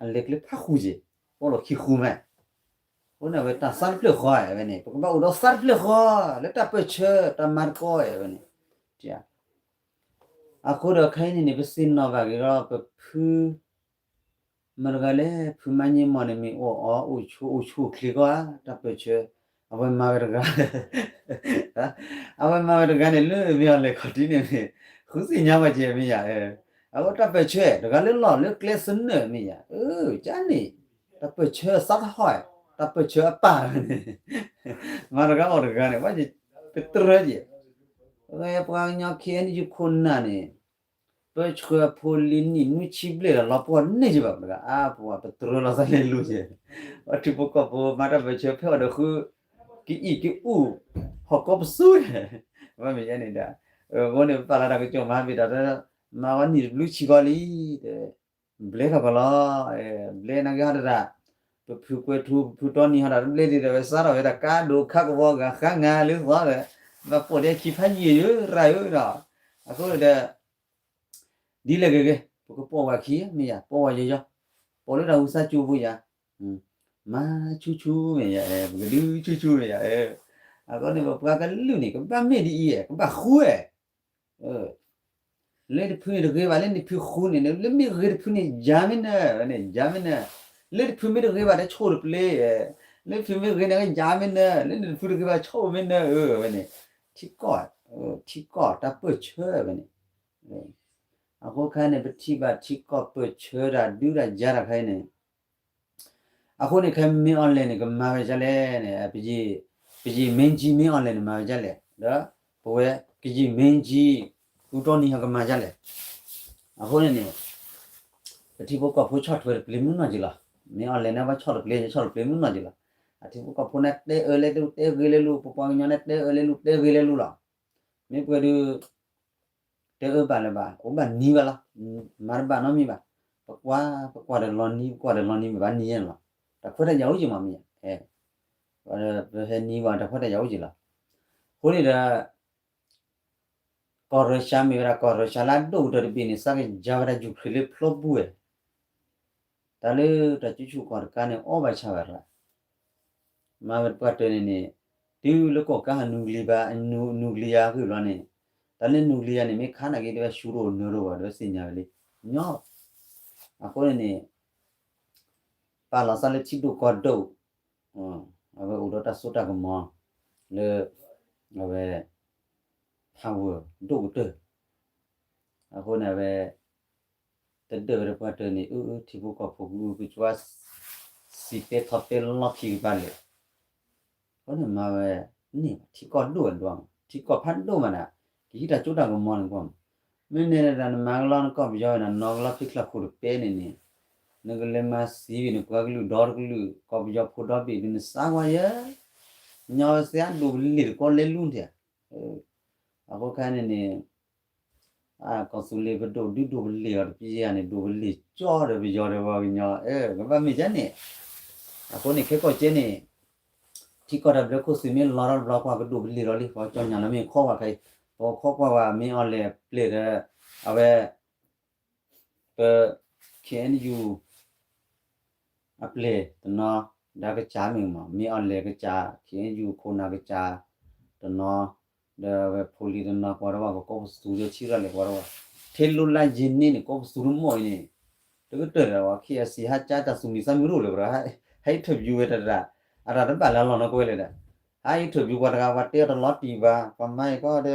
အလဲၤကျဲဖးဃူယဲၢ် ပီၣ်လီၤခံဃူမး, အဃိန့ၣ် အဝဲတၢ်သးတဖျၢၣ်ဃီဝဲန့ၣ် ပကဘၣ်အိၣ်ဒီးသးတဖျၢၣ်ဃီ လၢတၢ်ပၢၢ်ဆၢတၢ်မၤသကိးဝဲန့ၣ်, အဃိဒီးခဲအံၤန့ၣ်န့ၣ် ပသ့ၣ်နီၣ်ဘၣ်က့ၤဒီးပဖု မတၤတဂၤလဲၣ် ဖုမါည့မီၢ်န့ၣ် မ့ၢ်အီၣ်အီၣ်အိၣ်ဆိးအိၣ်ဆိးချ့ကီးဧါ တၢ်ပၢၢ်ဆၢ, အဝဲမၤဝဲတဂၤ, အဝဲမၤဝဲတဂၤန့ၣ် လၢမ့ၢ်အီၤလဲၤခီၣ်ထံးန့ၣ်မ့ၢ်, ဃုသ့ၣ်ညါဝဲကဲမ့ၢ်ယၤ, အဝဲတၢ်ပၢၢ်ဆၢ တဂၤလၢလီၢ်လၢကျဲသနၢၣ်မ့ၢ်ယၤ, အၢ ကန့ၣ်, တၢ်ပၢၢ်ဆၢသးတဟီၣ်, တၢ်ပၢၢ်ဆၢအပၢ်န့ၣ်, မၤတဂၤအီၣ်တဂၤန့ၣ် ဝဲပတြၢၤယဲၢ်, ပှၤကညီ ခ့ၣ်အဲၣ်ယူၣ် ခိၣ်နၢ်န့ၣ် ပၢဆှၢဖိလံၤနံၣ်နွံဆံဘျဲၣ်ဒီး လီၤပှီၢ်န့ၢ်က့ဘၣ် ပှၤတဂၤအါ ပှၤပတြၢၤလီၤသးလဲၤလူၤက့ၤ, ပှၤထံဖိကီၢ်ဖိမၤတၢ်ပၢဆှၢဖဲအီၤဒီးဃု ကအံၣ်ကအူ ဟီၣ်ကီပသူန့ၣ်, ဘၣ်မ့ၢ်ယဲန့ၣ်ဒီး အဃိန့ၣ် ပပာ်လီၤတၢ်ကစီၣ်မၤဘၣ်ဒီး မၤဝဲနံၣ်တဘျုးဆံကီးလံ တဲ ဘျဲထီၣ်ကီးလီၤ, ဘျဲနာ်က့ဟီဒၣ်, ပဖုကွဲၤထူ ပဖုတီနံၤဟီဒၣ်တဘျဲဒ်ဒီး ဝဲစးထီၣ်ဝဲဒၣ်ကါဒိၣ်ခါကဝီၤဂၤဃါငါလၢသီဒီး, ဘၣ်ပိာ်ဒဲခံဖးယံာ်ယရၣ်ဧၢဒီး, အဃိန့ၣ်ဒီး ဒ်လဲၣ်ဂ့ၤဂ့ၤ ပကပိာ်ဝဲခံမ့ၢ်ယၤ ပိာ်ဝဲယီၤယီၤ, ပိာ်လၢတၢ်ဟူစါကၠူပူၤယၤ, မၤဆူၣ်ဆူၣ်မ့ၢ်ယၤ, ပကဒုဆူၣ်ဆူၣ်မ့ၢ်ယၤ, အဃိန့ၣ် ပပှၤကလုာ်န့ၣ် ကဘၣ်မ့ၢ်ဒ်အံၤ ကဘၣ်ဃူဝဲ လၢတဖုန့ၣ်တဂ့ၤဘၣ် လၢနဖုဃူန့ၣ် လၢမ့ၢ်ဂ့ၤတဖုန့ၣ် ယၤမ့ၢ်နၢၤန့ၣ် ယၤမ့ၢ်နၢၤ, လၢတဖုမ့ၢ်တဂ့ၤဘၣ် တဆိၣ်တပျ့ၤ, လၢတဖုမ့ၢ်ဂ့ၤန့ၣ် ယၤမ့ၢ်နၢၤ, လၢနတဖုတဂ့ၤဘၣ် ဆိၣ်မ့ၢ်နၢၤဧၢ ဝဲန့ၣ်, ထံကီၢ်, ထံကီၢ်တၢ်ပၢၢ်ဆၢဝဲန့ၣ်, အဃိခဲအံၤန့ၣ် ပထံၣ်ဘၣ်ထံကီၢ်ပၢၢ်ဆၢတၢ်ဒုးတၢ်ယၤတၢ်ခဲအံၤန့ၣ် အဃိန့ၣ် ခဲမ့ၢ်အီၤလဲၣ်န့ၣ် ကမၤဝဲဒ်လဲၣ်န့ၣ်, ပယီၤ မ့ၢ်ကၠံမ့ၢ်အီၤလဲၣ်န့ၣ် မၤဝဲဒ်လဲၣ်, ဒီးပဝဲကယံာ်မ့ၢ်ကၠံ ဃုတီနံၤဟီကမၤဒ်လဲၣ်, အဃိန့ၣ်န့ၣ် ပထံဖိကီၢ်ဖိဆီၣ်ထွဲတပျ့ၤမုၢ်နီၢ်က့ၤလီၤ, မ့ၢ်အီၤလဲၣ်န့ၣ် ဘၣ်ဆီၣ်တပျ့ၤ ဆီၣ်တပျ့ၤမုၢ်နီၢ်က့ၤလီၤ, အထံဖိကီၢ်ဖိန့ၣ် တဲအၢလဲၣ်ဒုး တဲဂ့ၤလဲၣ်လူၤ, ပပှၤကညီန့ၣ် တဲအၢလဲၣ်လူၤ တဲဂ့ၤလဲၣ်လူၤလီၤ, မ့ၢ်ပှဲၤဒုး တဲအၢဘၣ်လၢၤဘၣ် အိၣ်ဘၣ်နံၤဘၣ်လီၤ, မၤတဘၣ်နီတမံၤဘၣ်, ပကွၢ် ပကွၢ်ဒီးလီၤနံၤ ပကွၢ်ဒီးလီၤနံၤ ပဘၣ်နံၤယဲၢ်လီၤ, တၢ်ခွဲးတၢ်ယာ်အိၣ်က့ၤမးမ့ၢ်ယဲၢ်, ပဟဲနံၤဘၣ် တၢ်ခွဲးတၢ်ယာ်အိၣ်က့ၤလီၤ, အဃိန့ၣ်ဒီး ကီၢ်ရၢၡါမ့ၢ်ဝဲဒၣ် ကီၢ်ရၢၡါလၢအဒိၣ်ကတၢၢ်တဘ့ၣ်န့ၣ် စးကယၤဝဲဒၣ်ယူၤခရ့ၣ်လၢဖျိပူၤဝဲ တၢ်လၢတၢ်ကူၣ်ဆူၣ်ကီၢ်တကါန့ၣ် အီၣ်ဘၣ်ဆၣ်ဘၣ်ရၣ်, မၤဝဲတပှၢ်တၢၢ်န့ၣ်န့ၣ်, တုၤလၢကီၢ်ကါဟးနူကလံၤဘၣ်, နူကလံၤယၤဂ့ၢ်ဘျီန့ၣ်, တၢ်လၢနူကလံၤယၤန့ၣ် မ့ၢ်ခါနာ်က့ တဝဲဆူတအိၣ်နၢတအိၣ်ဘၣ် တဝဲသ့ၣ်ညါဝဲလံ, ညီ, အဃိန့ၣ်န့ၣ် ပာ်လီၤသးလၢထံဒိၣ်ကီၢ်ဒိၣ်, အဝဲအိၣ်ဒီးတၢ်စိတၢ်ကမီၤ, လၢ, အဝဲ, power ဒိၣ်ကတၢၢ်, အဃိန့ၣ်အဝဲ တဒၢးဝဲတပှၢ်တၢၢ်န့ၣ် အၢ အၢ ထံဖိကီၢ်ဖိကအိၣ်ကကွၢ် စံးတဲထီၣ်တဲလီၢ်ခံကပၤလဲၣ်, အဃိန့ၣ်မၤဝဲ, န့ၣ်ထံကီၢ်ဒိၣ်ဝဲဒွးမး ထံကီၢ်ဖးဒိၣ်မးဒီး, ကဟံးတၢ်စိတၢ်ကမီၤန့ၣ်ကွၢ်မး, မ့ၢ်န့ၣ်ဒၣ်နမၤကလီနကီၢ်ပယီၤဝဲဒၣ် နီကလီဖံးချၢၣ်ခိၣ်တပဲန့ၣ်န့ၣ်, နကလဲၤမၤစံးဘၣ်နပှၤကလုာ်ဒီတကလုာ် ကီၢ်ပယီၤဖိဒီဘ့ၣ်ဒုးနသးကွၢ်ယဲ, ညီဝဲသ့ၣ်အဒိးပလ့ၢ်တကီၢ်လဲၤလူၤဒၣ်, အဃိခဲန့ၣ်န့ၣ် ကီၢ်သူလ့ၤပဒိၣ်ဒုးဒိးပလ့ၢ်အီၤတပျံၤယၤန့ၣ် ဒိးပလ့ၢ်ကၠီဒီးပယီၤဒီးပှၤကညီ, ကဘၣ်မ့ၢ်ကဲန့ၣ်, အဃိန့ၣ်ခဲကီၢ်ကဲန့ၣ်, ထံကီၢ်တၢ်ဘျၢခိၣ်သ့ၣ်မ့ၢ်လီၤထီၣ်တဘျီကွၢ်ကဒိးပလ့ၢ်လီၤလံ ပှၤကညီလၢမ့ၢ်ခီကွၢ်ခဲအံၤ, ပှၤခီကွၢ်ဝဲမ့ၢ်အီၤလဲၣ်ပျဲၢ်ဒီး, အဝဲ ပ ခ့ၣ်အဲၣ်ယူၣ် အပျဲၢ်တနီၤ, ဒီးကစၢ်မ့ၢ်မး မ့ၢ်အီၤလဲၣ်ကစၢ် ခ့ၣ်အဲၣ်ယူၣ် ခိၣ်နၢ်ကစၢ်တနီၤ, ဒီးဝဲဖိလံၤတနီၤ ကွၢ်တဝဲ ကကိးပသူဒီးထံရၣ်လဲၣ် ကွၢ်တဝဲ, ထဲလိလါယ့ၤန့ၢ်န့ၣ် ကိးပသူတမီၢ်အံၤန့ၣ်, တကတၢၢ်ဒီးဝဲ ခ့ၣ်အဲၣ်စံၣ် ဟးကၢ်တၢ်သူၣ်မံသးမုာ်တအိၣ်လၢၤဘၣ်, ဟဲ interview ဝဲတၢ်တၢ်, အတၢ်တဘၣ်လၢအလီၢ်နီၢ်ကီၢ်ဝဲလဲၣ်ဒီး, ဟး interview ပှၤတဂၤ ပှၤတဲအီၤတလီၤတံၢ်ဘၣ် ပှၤမၤအံၤကီဒီး,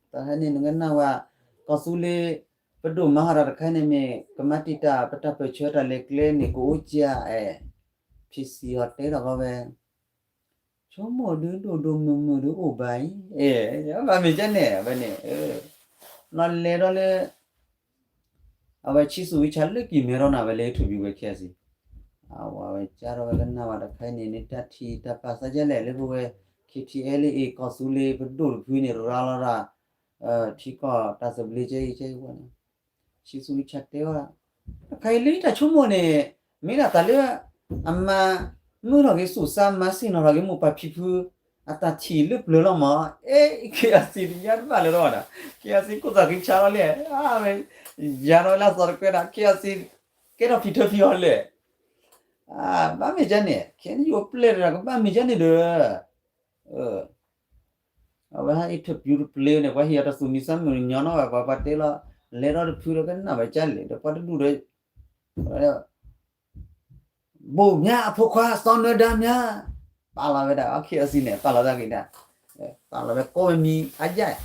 တၢ်ဟဲန့ၣ်နကနၣ်ဝဲ, ကီၢ်သူလ့ၤ ပဒိၣ်မၤဟးထီၣ်တခါန့ၣ်မ့ၢ် ကမၤတံာ်တာ် ပတၢ်ပၢၢ်ဆၢတၢ်လဲၤကျဲန့ၣ် ကအိၣ်ကၠၢ်အဲၣ်, ဖံစံၣ်အီၤတဲထီၣ်ကီးဝဲ, ဆိကမိၣ်ဒုးဒိၣ်ဒိၣ်မုၢ်မုၢ်ဒုးအိၣ်ဘၣ်အံၤ, ဘၣ်မ့ၢ်ကဲန့ၣ် အဝဲန့ၣ်, နီၢ်လဲၤဒီးလၢ အဝဲဆံးသူၣ်ဝံဆးလၢကံၢ်မဲထီၣ်န့ၣ် အဝဲလဲၤ interview ဝဲ ခ့ၣ်အဲၣ်စံၣ်, အဝဲကၢ်ထီၣ်ဝဲကနၣ်ဝဲတခါအံၤန့ၣ် န့ၣ်တၢ်ထံၣ်တၢ်ပာ်သးကဲလဲၣ် လၢပဝဲ ခ့ၣ်ထံၣ်အဲၣ်လၢအံၤ ကီၢ်သူလ့ၤပဒိၣ်တဖုန့ၣ် ရၤလီၤဒၣ် ထံကီၢ်တၢ်သဘျ့ကဲအံၤကဲအံၤဝဲန့ၣ်, ဆံးသူၣ်ဝံဆးတဲဝဲ, တခါအံၤလၢတၢ်ဆိကမိၣ်န့ၣ် မ့ၢ်ဒၣ်တၢ်လၢ အမၤမုာ်ထီၣ်က့ၤသူၣ်စၢ် မၤဆ့ၣ်နီၤထီၣ်က့ၤမိၢ်ပၢ်ဖံဖု အတၢ်ထံၣ်လၢပျၢၤလီၤမး, အဲ ခ့ၣ်အဲၣ်စံၣ်တယါတဘၣ်လၢၤဒီးဝဲဒၣ်, ခ့ၣ်အဲၣ်စံၣ် ခိၣ်သၣ်ဃံဆါလီၤလဲၣ်, အဝဲ ယၤထီၣ်ဝဲလၢအသီတကွဲဒၣ် ခ့ၣ်အဲၣ်စံၣ် ကဲထီၣ်ဖံးထၢဖံးအီၤလဲၣ်, ဘၣ်မ့ၢ်ကဲန့ၣ် ခဲအံၤယအိၣ်ပျဲၢ်တဂၤ ကဘၣ်မ့ၢ်ကဲန့ၣ်ဒီး အဝဲဟဲ interview တပျ့ၤန့ၣ် ပှၤဟ့ၣ်အီၤတၢ်သူၣ်မံသးမုာ်ညီနီၣ်ဝဲ ပှၤပှၤတဲလီၤ လဲၤထီၣ်တဖုဒီးကနၣ်ဘၣ်ကၢ်လဲၣ် ဒီးပှၤတဒူၣ်ဒီး ဘိၣ်မၠါအဖိခွါ စီၤနၢၤဒါမၠါ, ပာ်လီၤဝဲဒၣ် ခ့ၣ်အဲၣ်စံၣ်န့ၣ် ပာ်လီၤသးက့ၤဒၣ်, ပာ်လီၤဝဲကိးဝဲမံၤအယၣ်,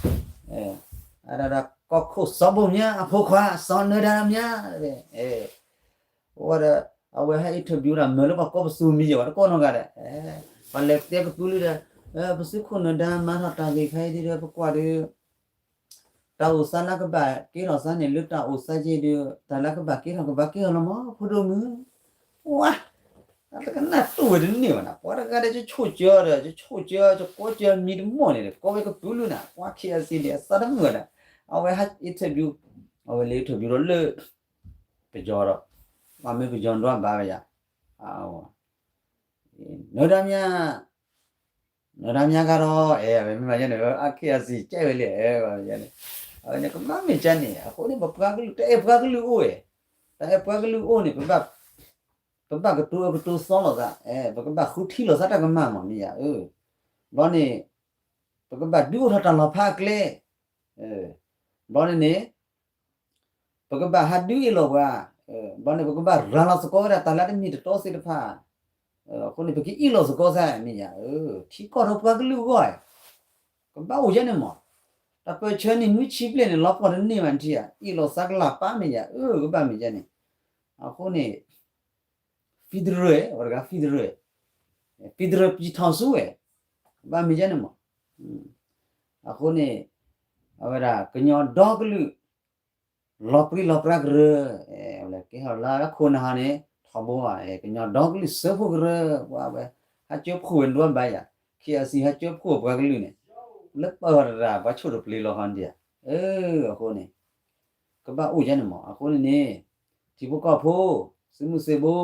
အဒၣ်ဒၣ် ကီၢ်ခိၣ်စီၤဘိၣ်မၠါအဖိခွါ စီၤနၢၤဒါမၠါ, အဝဲဒီး အဝဲဟဲ interview ဒၣ်မၢလၢပှၤကိးပသူမံၤယဲၢ် ပှၤတကိးနီတဂၤဒီး, ပှၤလဲၤတဲကသူလံဒီး, ပသုးခိၣ်နၢၤဒါမၤထီၣ်တၢ်ဂ့ၢ်ခါအံၤဒီး ပကွၢ်ဒီး တၢ်အိၣ်သးလၢကဘၣ်ကဲထီၣ်သးန့ၣ် လၢတၢ်အိၣ်သးက့ၤဒီး တၢ်လၢကဘၣ်ကဲထီၣ် ကဘၣ်ကဲထီၣ်လီၤမး ဖိဒိၣ်မုၣ်. ဝါ, တၢ်တကနၣ်တူၢ်ဝဲတန့ၢ်ဘၣ်နၤ, ပှၤတဂၤဒီး ယဆိကမိၣ်ဒီး ယဆိကမိၣ် ယကိးကမံၤတမီၢ်န့ၣ်ဒီး ကိးဝဲကပုာ်လုၢ်နၤ, ပှၤ K I C ဒီး အသးတမုာ်ဝဲဒၣ်, အဝဲဟဲ interview, အဝဲလဲၤ interview ဒီးလၢ ပယီၤဒီး ပှၤမ့ၢ်ပယီၤဒွးဘၣ်ဝဲယၤ, နၢၤဒါမြ နၢၤဒါမြ ကဒီး အဲ မ့ၢ်မၤယဲန့ၣ် အ K I C ကဲဝဲလံ အဲ န့ၣ်, အဝဲန့ၣ် ကဘၣ်မ့ၢ်ကဲန့ၣ် အဃိန့ၣ် ပပှၤကလုာ် တၢ်အဲၣ်ပှၤကလုာ်အိၣ်ဝဲ, တၢ်အဲၣ်ပှၤကလုာ်အိၣ်န့ၣ် ပဘၣ်ကတိၤအကတိၤသီလိာ်သး, အဲ ပကဘၣ်ဃုထံၣ်လိာ်သးတၢ်ကမၣ်မး မ့ၢ်ယၤ, ဘျီန့ၣ် ပကဘၣ်ဒုးအိၣ်ထီၣ်တၢ်လီၤဖးအကျဲ, ဘျီန့ၣ်န့ၣ် ပကဘၣ်ဟးဒုးအ့ၣ်လိာ်ပှၤ, ဘျီန့ၣ် ပကဘၣ်ရၤလီၤသကိးဝဲဒၣ်တၢ်လၢတမ့ၢ်တတီသ့ၣ်တဖၣ်, အဃိန့ၣ် ပကအ့ၣ်လိာ်သကိးသး မ့ၢ်ယၤ, ထံကီၢ်ဒီးပှၤကလုာ်အဂီၢ်, ကဘၣ်အိၣ်ယဲန့ၣ်မး, တၢ်ပၢၢ်ဆၢန့ၣ် မုၢ်ဆံးပျဲၢ်န့ၣ် လီၤပှီၢ်တန့ၢ်ဘၣ်ထံၣ်ဧါ, အ့ၣ်လိာ်သးကလၤပၢ် မ့ၢ်ယၤ, ကဘၣ်မ့ၢ်ယဲန့ၣ်, အဃိန့ၣ် federal ဝဲတဂၤ federal, federal ပြည်ထောင်စုဝဲ, ကဘၣ်မ့ၢ်ယဲန့ၣ်မး, အဃိန့ၣ် အဝဲဒၣ် ကညီဒီကလုာ် လီၤပြံလီၤပြါကရၢ, ကဲထီၣ်လၢခိၣ်နၢ်ဟီန့ၣ် ထီဘိဧါ, ကညီဒီကလုာ်စၢဖှိၣ်ကရၢ, ပှၤဝဲ ဟးကၢဖှိၣ်ဝဲဒွးဘၣ်ယၤ, K I C ဟးကၢဖှိၣ်ပှၤကလုာ်န့ၣ်, လၢပၢၢ်တရၣ် ပှၤဆိၣ်တပျ့ၤလီၤဟီဒံးဧါ, အဃိန့ၣ် ကဘၣ်အိၣ်ယဲန့ၣ်မး, အဃိန့ၣ်န့ၣ် ထံဖိကီၢ်ဖိ သုးမုၢ်သံၣ်ဘိ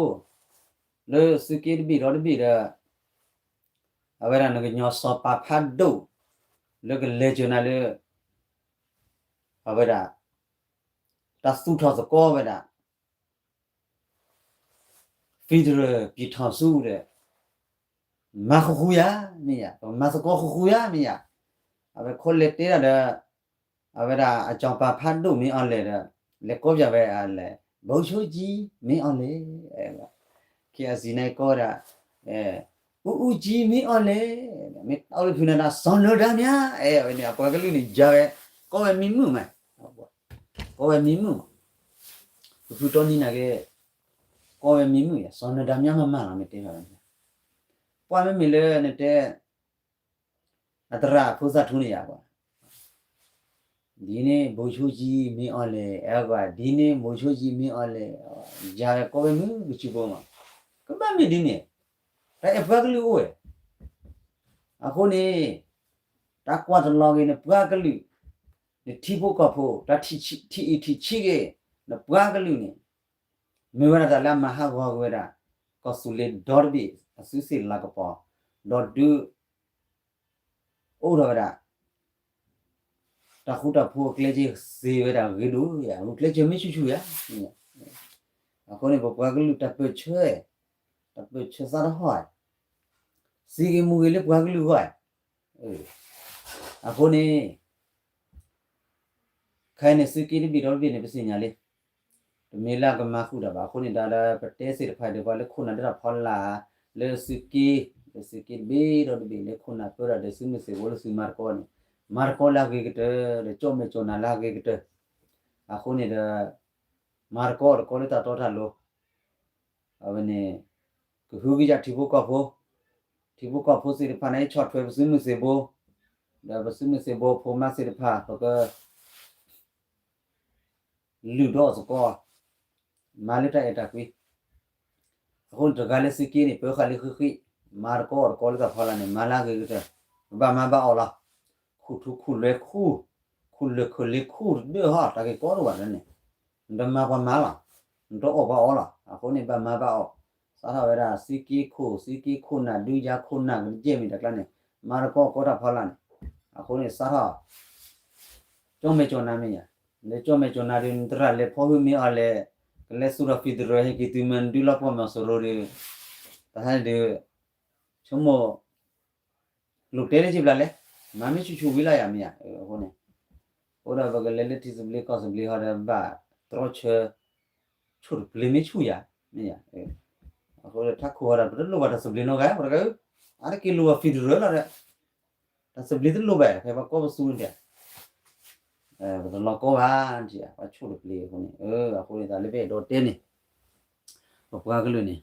လၢသုးက့တဘ့ၣ်ဒီတဘ့ၣ်ဒီး အဝဲဒၣ်နကညီစီၤပၤဖးဒိၣ် လၢကလဲၤစၢၤနၤလၢ အဝဲဒၣ် တၢ်သူၣ်ထီၣ်သကိးဝဲဒၣ် federal ပြည်ထောင်စု ဒီး မၤဃူဃူယၤ မ့ၢ်ယၤ, ပမၤသကိးဃူဃူယၤ မ့ၢ်ယၤ, အဝဲခိၣ်လဲၤတဲဒၣ်ဒီး အဝဲဒၣ်အစီၤပၤဖးဒိၣ်မ့ၢ်အီၤလဲၣ်ဒီး လဲၤကိးပၠးဝဲအလဲၣ် ဗိုလ်ချုပ်ကြီးမင်းအောင်လှိုင်, KIC န့ၣ်ကိးဝဲဒၣ် ဦးဦးကြီးမင်းအောင်လှိုင်, မ့ၢ်တၢ်အိၣ်လၢဖုနၢ်ဒၣ် စီၤနၢၤဒါမြ အဲ အဝဲန့ၣ် အပှၤကလုာ်န့ၣ် ယၤဝဲ ကိးဝဲမံၤမုာ်မး, ကိးဝဲမံၤမုာ်မး, ပဖုတီနံၤနာ်က့ ကိးဝဲမံၤမုာ်ယၤ စီၤနၢၤဒါမြမးမးလီၤ မ့ၢ်တဲဖဲ ပှၤမ့မ့ၢ်လၢနတဲ အသရၣ်ဖိသၣ်ထူန့ၣ်ယၤကွၢ်, ဒ်န့ၣ် ဗိုလ်ချုပ်ကြီးမင်းအောင်လှိုင် အဲကွၢ် ဒ်န့ၣ် ဗိုလ်ချုပ်ကြီးမင်းအောင်လှိုင် ယၤဝဲကိးဝဲမုာ်ကဆူးဖိမး, ကဘၣ်မ့ၢ်ဒ်န့ၣ်, တၢ်အဲၣ်ပှၤကလုာ်အိၣ်ဝဲ, အဃိန့ၣ် တၢ်ကွၢ်တလီၤဂ့ၤန့ၣ် ပှၤကလုာ်, နထံဖိကီၢ်ဖိ တၢ်ထံၣ်အံၤထံၣ်ဆံးဂ့ၤ, နပှၤကလုာ်န့ၣ် မ့ၢ်ဝဲဒၣ်တၢ်လၢအမၤဟးဂီၤကွံာ်ဝဲဒၣ် ကီၢ်သူလ့ၤဒီတဘ့ၣ် အစုစ့ၣ်လၤကပီၤ, ဒီးဒုး အိၣ်ထီၣ်ဝဲဒၣ် တၢ်ဃူတၢ်ဖိးအကျဲက့ၤစ့ၢ်ဝဲဒၣ်ဂ့ၤဒိၣ်ယၤ ဂုာ်ကျဲးစၢးမ့ၢ်ဆူၣ်ဆူၣ်ယၤ, အဃိန့ၣ် ပပှၤကလုာ်တၢ်ပၢၢ်ဆၢ, တၢ်ပၢၢ်ဆၢသးတဟီၣ်, စ့ၢ်ကီးမူဂ့ၤလၢပှၤကလုာ်အဂီၢ်, အဃိန့ၣ် ခဲအံၤန့ၣ် သုးက့တဘ့ၣ်ဒီတဘ့ၣ်န့ၣ် ပသ့ၣ်ညါလံ, တမ့ၢ်လၢအကမၤဃုာ်တၢ်ဘၣ် အဃိန့ၣ် တၢ်လၢပတဲသ့ၣ်တဖၣ်ဒီး ပှၤလၢခိၣ်နၢ်ဒၢတၢ်ဖီလာ် လၢသုးက့, လၢသုးက့တဘ့ၣ်ဒီတဘ့ၣ် လၢခိၣ်နၢ်ပၢတၢ်ဒီးသုးမုၢ်သံၣ်ဘိလၢသုးမၤသကိးန့ၣ်, မၤသကိးလၢအဂ့ၤကတၢၢ် ဒီးကၠီၣ်မဲာ်ကၠီၣ်နၤလၢအဂ့ၤကတၢၢ်, အဃိန့ၣ်ဒီး မၤသကိးတကီလၢတၢ်တီတၢ်လိၤ အဝဲန့ၣ် ကဟုကယာ်ထံဖိကီၢ်ဖိ, ထံဖိကီၢ်ဖိသ့ၣ်တဖၣ်န့ၣ် ဆီၣ်ထွဲပသုးမုၢ်သံၣ်ဘိ, ဒီးပသုးမုၢ်သံၣ်ဘိဖိမါသ့ၣ်တဖၣ် ပက လုၢ်ဒီးသကိး, မၤလၢတၢ်အဲၣ်တၢ်ကွံ, အဃိန့ၣ်တဂၤလၢသုးက့န့ၣ် ပၢဃာ်လံဃံဃံ, မၤသကိးတကီလၢတၢ်ဖီလာ်န့ၣ် မၤလၢအဂ့ၤကတၢၢ်, ပဘၣ်မၤဘၣ်အီၤလီၤ, ခူၣ်ထူခူၣ်လွဲခူၣ်, ခူၣ်လၢာ်ခူၣ်လ့ခူၣ်တဒၢဟီ တၢ်ဂ့ၢ်ကီတအိၣ်ဘၣ်န့ၣ်, နတမၤပှၤမၤလီၤ, နတအီၣ်ပှၤအီလီၤ, အဃိန့ၣ် ဘၣ်မၤဘၣ်အီၤ, စးထီၣ်ဝဲဒၣ် သုးက့ခိၣ် သုးက့ခိၣ်နၢ် ဒုးယၤခိၣ်နၢ်ကယဲၢ်မ့ၢ်တၢ်ကျါန့ၣ်, မၤသကိးကီတၢ်ဖီလာ်န့ၣ်, အဃိန့ၣ် စးထီၣ် ကၠီၣ်မဲာ်ကၠီၣ်နၤမ့ၢ်ယၤ, လၢကၠီၣ်မဲာ်ကၠီၣ်နၤဒီး နသရၣ်လဲၤဖီမ့ၢ်အီၤလဲၣ်, ကလဲၤသူၣ်ထီၣ် federal ဟဲက့ၤတုၤမ့ၢ်နဒုးလီၤပှီၢ်မီၤစိရိၤဒီး, တၢ်ဟဲန့ၣ်ဒီး ဆိကမိၣ် လိၣ်တဲလၢစံးဘျးလဲၣ်, မၤမ့ၢ်ဆူၣ်ဆူၣ်ဝံၤလီၤယၤမ့ၢ်ယၤ, အဃိန့ၣ်, အိၣ်ဒီးပကလဲၤလၢထံသဘျ့ကီၢ်သဘျ့ဟီဒီး ဘၣ်တြီဆၢ ဆိၣ်တပျ့ၤမ့ၢ်ဆူၣ်ယၤ, မ့ၢ်ယၤ, အဃိဒီးထးခိၣ်ဟီဒီး ပတလိၣ်ဘၣ်တၢ်သဘျ့နီတဂၤ, ပှၤတဂၤဧၢ, အါတက့ၢ်လိၣ်ဘၣ် federal လီၤဒီး တၢ်သဘျ့တလိၣ်ဘၣ် ဖဲပှၤကိးပသူန့ၣ်, ပတလီၤကီဘၣ်, ပှၤဆိၣ်တပျ့ၤအဃိန့ၣ်, အဃိန့ၣ် တၢ်လၢပအဲၣ်ဒိးတဲန့ၣ်, ပပှၤကလုာ်န့ၣ်,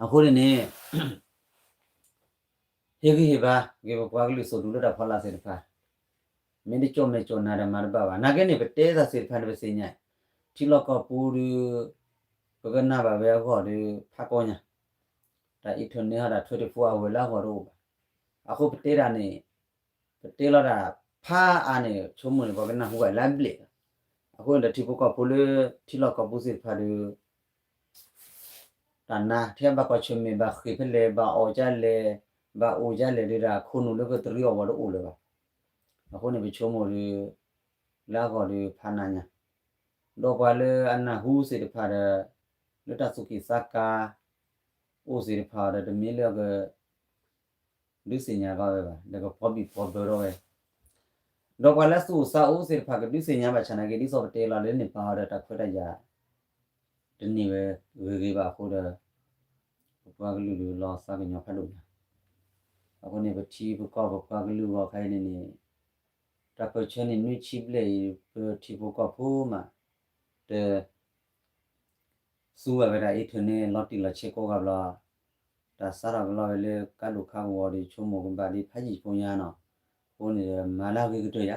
အဃိန့ၣ်န့ၣ် ဟ့ၣ်ဂံၢ်ဟ့ၣ်ဘါ ဂ့ၤပပှၤကလုာ်သုးဒူလၢတၢ်ဖီလာ်သ့ၣ်တဖၣ်, မ့ၢ်တကၠီၣ်မဲာ်ကၠီၣ်နါဒီးမၤတဘၣ်ဘၣ်. နာ်က့န့ၣ် ပတဲသးသ့ၣ်တဖၣ်န့ၣ် ပသ့ၣ်ညါ, ထံလီၢ်ကီၢ်ပူၤဒီး ပကနၣ်ဘၣ်ဝဲအဂီၢ်ဒီး ဖးကီညါ, တၢ်အံးထၢၣ်န့ၢ်ဟီဒၣ်ထွဲတဖုအဝဲၤလၢအဂီၢ်တအိၣ်ဘၣ်. အဃိပတဲဒၣ်န့ၣ် ပတဲလီၤဒၣ်ဖးအါန့ၣ် ဆိကမိၣ်န့ၣ် ပှၤကနၢ်ဟူဘၣ်လၢအဘျဲၣ်လီၤ. အဃိန့ၣ်ဒီး ထံဖိကီၢ်ဖိလၢ ထံလီၢ်ကီၢ်ပူၤသ့ၣ်တဖၣ်ဒီး တၢ်နါ ထဲဘၣ်ကွၢ်ဆၢၣ်မဲာ် ဘၣ်ဃ့ၢ်ဖဲလဲၣ် ဘၣ်အီၣ်ကလဲၣ် ဘၣ်အိၣ်ကလဲၣ်ဒီး တၢ်ခိၣ်နူာ်လၢကတရံးအီၣ်ဝီၤတအိၣ်လၢၤဘၣ်. အဃိန့ၣ် ပဆိကမိၣ်ဒီး လၢအဂီၢ်ဒီးဖးနးညါ, ဒီးပှၤလၢအနၢ်ဟူသ့ၣ်တဖၣ်ဒီး လၢတၢ်သူၣ်က့ၣ်သးကါ အိၣ်သ့ၣ်တဖၣ်ဒီး တမ့ၢ်လၢက ဒုးသ့ၣ်ညါဘၣ်ဝဲဘၣ် ဒီးကဖီဘံၣ်ဖီဘၢထီၣ်ဝဲ, ဒီးပှၤလၢသူၣ်အိၣ်သးအိၣ်သ့ၣ်တဖၣ် ကဒုးသ့ၣ်ညါဘၣ်ဆၣ်နာ်က့ ဒ်သိးပတဲလီၤလၢန့ၣ်ပာ်အီၤဒီး တၢ်ခွဲးတၢ်ယာ် တန့ၢ်ဝဲဂ့ၤဂ့ၤဘၣ်အဃိဒီး ပပှၤကလုာ်ဒီးလီၤသးကညီၤဖးဒိၣ်ညါ. အဃိန့ၣ် ပထံပကီၢ်ပပှၤကလုာ်ဂီၢ်ခါအံၤန့ၣ်န့ၣ် တၢ်ပၢၢ်ဆၢန့ၣ် နွံဆံဘျဲၣ်အံၤ ပထံဖိကီၢ်ဖိမး တ သူဝဲဒၣ်အံးထၢၣ်န့ၣ် လီၤတံၢ်လီၤဆဲးကိးဂၤဘျီ, တၢ်စးထီၣ်ကလီဝဲလၢကါဒိၣ်ခါဂီၤဒီး ဆိကမိၣ်ကဘၣ်ဒ်ဖးယံာ်ဖိညါနီၤ, အဃိန့ၣ်ဒီးမၤလၢအဂ့ၤကတၢၢ်ယၤ, အ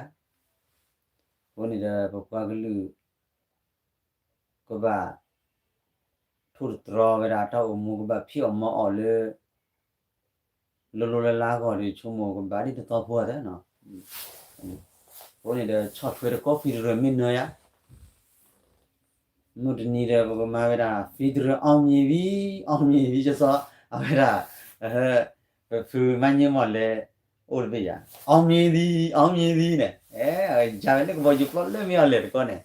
ဃိန့ၣ်ဒီးပပှၤကလုာ် ကဘၣ် ထိၣ်သတြီၤဝဲဒၣ်တၢ်အိၣ်မူ ကဘၣ်ဖံးအီၣ်မၤအီၣ်လၢ လိၤလိၤလၢ်လၢ်အဂီၢ်ဒီး ဆိကမိၣ်ကဘၣ်ဒ်တသီဖိသးနီၤ. အဃိန့ၣ်ဒီး ဆီၣ်ထွဲတကီ federal မ့ၢ်နၢၤယၤ မုၢ်တနံၤဒီး ပကမၤဝဲဒၣ် federal အောင်မြင်ပြီ, အောင်မြင်ပြီ ကစီ အဝဲဒၣ် ပဖုမၤညဲမီၢ်လဲၤ အိၣ်တဘ့ၣ်ယၤ အောင်မြင်ပြီ, အောင်မြင်ပြီ န့ၣ် အဝဲယါဝဲလၢကဘီယူၤပျီလၢမ့ၢ်အီၤလဲၣ်တကီန့ၣ်,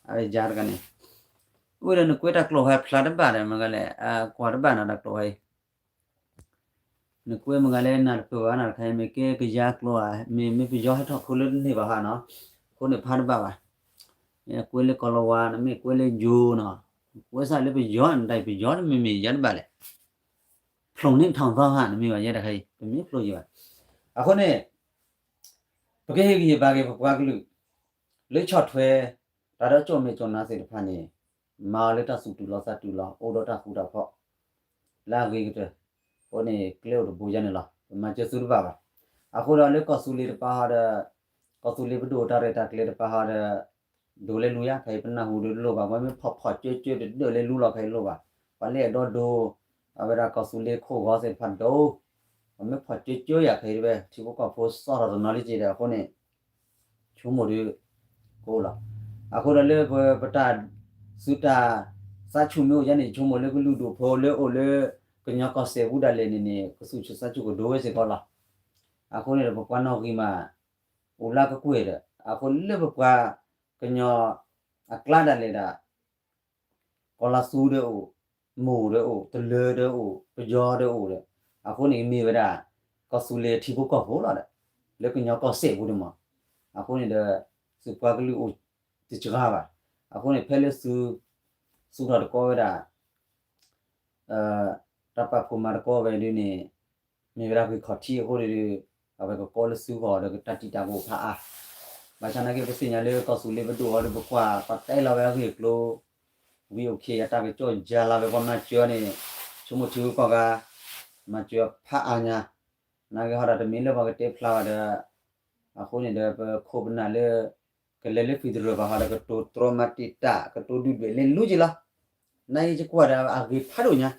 အဝဲယါတကီန့ၣ် အိၣ်ဒီးနကွဲးတၢ်ကျိာ်ဟဲဖျါတဘၣ်ဒီး မ့ၢ်ဂၤလဲၣ် ကွၢ်တဘၣ်နီၤ တၢ်ကျိာ်ဟဲအံၤ နကွဲးမ့ၢ်ဂၤလဲၣ် နၢ်တပၢၢ်ဘၣ်နီၤ တခါအံၤ မ့ၢ်ကဲကယါကျိာ်ဧါ မ့ၢ် မ့ၢ်ပယီၤဟဲထီၣ်ခိလၢတန့ၢ်ဘၣ်ဟါနီၤ, အဃိန့ၣ်ဖးတဘၣ်ဘၣ်, ကွဲးလၢကီၢ်လီၤဝါ နမ့ၢ်ကွဲးလၢယိၤနီၤ, ကွဲးစၢ်လၢပယီၤ နတၢ်ပယီၤတမ့ၢ်မ့ၢ်ယါတဘၣ်လဲၣ်, ဖျိးန့ၢ်ထီၣ်သီဟါ နမ့ၢ်ဘၣ်ယဲတခါအံၤ တမ့ၢ်ဖျိးယံၤဘၣ်, အဃိန့ၣ် ပကဟ့ၣ်ဂံၢ်ဟ့ၣ်ဘါက့ၤပပှၤကလုာ် လၢဆီၣ်ထွဲ တၢ်ဒီးကၠီၣ်မဲာ်ကၠီၣ်နါသ့ၣ်တဖၣ်န့ၣ် မၤအီၤလၢတၢ်သူၣ်တုၤလီၤသးတုၤလီၤ အိၣ်ဒီးတၢ်ဃူတၢ်ဖိး လၢအဂ့ၤကတၢၢ်, အဃိန့ၣ် ကျဲအိၣ်တဘိယါန့ၣ်လီၤ ပမၤစၢၤသုတဘၣ်ဘၣ်, အဃိဒီးလၢကီၢ်သူလ့ၤတပၤဟီဒီး ကီၢ်သူလ့ၤပဒိၣ်တၢ်ရဲၣ်တၢ်ကျဲၤတပၤဟီဒီး ဒိးလဲၤလူၤယါ ခဲအံၤပနၢ်ဟူဒီးလိၣ်ဘၣ် ပှၤမ့ၢ်ဖီၣ်ဖီၣ်ကၠၢကၠၢတဒၢးလဲၤလူၤလီၤခဲအံၤလိၣ်ဘၣ်, ပှၤလၢအဲၣ်ဒိးဒိး အဝဲဒၣ်ကီၢ်သူလ့ၤခိၣ်ဂီၤသ့ၣ်တဖၣ်ဒိး ပှၤမ့ၢ်ဖီၣ်ကၠၢကၠၢယၤခဲအံၤတဝဲ ထံဖိကီၢ်ဖိစီထီၣ်တနီၤလံက့ဒီး အဃိန့ၣ် ဆိကမိၣ်ဒီး ကအိၣ်လီၤ, အဃိဒီးလၢပ ပတၢ် စုတၢ် သးဆူၣ်မ့ၢ်အိၣ်ယါန့ၣ် ဆိကမိၣ်လၢကလုာ်ဒူၣ်ဖိလၢအိၣ်လၢ ကညီကီၢ်စဲၣ်ပူၤဒၣ်လဲာ်န့ၣ်န့ၣ် ကသူၣ်ဆူၣ်သးဆူၣ်ကဒိဝဲစ့ၢ်ကီးလီၤ, အဃိန့ၣ်ဒီးပပှၤနီၣ်ဂံၢ်မး အိၣ်လၢကကွဲၢ်ဒီး အဃိလၢပပှၤကညီအကျါဒၣ်လဲာ်ဒၣ် ကီၢ်လါသူဒီးအိၣ်, မိၢ်ဒီးအိၣ်, တလၢၤဒီးအိၣ်, ပယီၤဒီးအိၣ်ဒီး, အဃိန့ၣ်မ့ၢ်ဝဲဒၣ် ကီၢ်သူလ့ၤထံဖိကီၢ်ဖိလီၤဒီး လၢကညီကီၢ်စဲၣ်ပူၤန့ၣ်မး, အဃိန့ၣ်ဒီး သုပှၤကလုာ်အိၣ်တစှၤဘၣ်, အဃိန့ၣ်ဖဲလၢသု သူၣ်ထီၣ်တကီဝဲဒၣ် တၢ်ပာ်ဖှိၣ်မၤတကီဝဲဒ်န့ၣ် မ့ၢ်ဝဲဒၣ်ဂ့ၢ်ခီၣ်ထံးအဃိန့ၣ်ဒီး အဝဲကကီလၢသုဂီၢ်ဒီးကတၢ်တံာ်တာ်ကအိၣ်ဖးအါ, ဘၣ်ဆၣ်နာ်က့ပသ့ၣ်ညါလၢကီၢ်သူလ့ၤပဒိၣ်အီၤဒီးပကွၢ်ပှၤတဲလီၤဝဲအဂ့ၢ်အကျိၤ ဝံၤအိၣ်ခ့ယတၢ်ကစီၣ်ယါလီၤဝဲပှၤမၤစၢၤန့ၣ် ဆိကမိၣ်ထံဂုၤကီၢ်ဂၤ မၤစၢၤဖးအါညါ, နာ်က့ဟီဒီးတမ့ၢ်လၢပှၤကတဲဖျါဘၣ်ဒီး အဃိန့ၣ်ဒီးပခိၣ်ပနၢ်လၢ ကလဲၤလၢ federal ဘၣ်ဟီဒီးကတိၤတြီမၤတံာ်တာ် ကတိၤဒုၣ်ဒွဲၣ်လၢလူက့ၤလီၤ, နာ်က့ယကွၢ်ဒီးအဂ့ၤဖးဒိၣ်ညါ,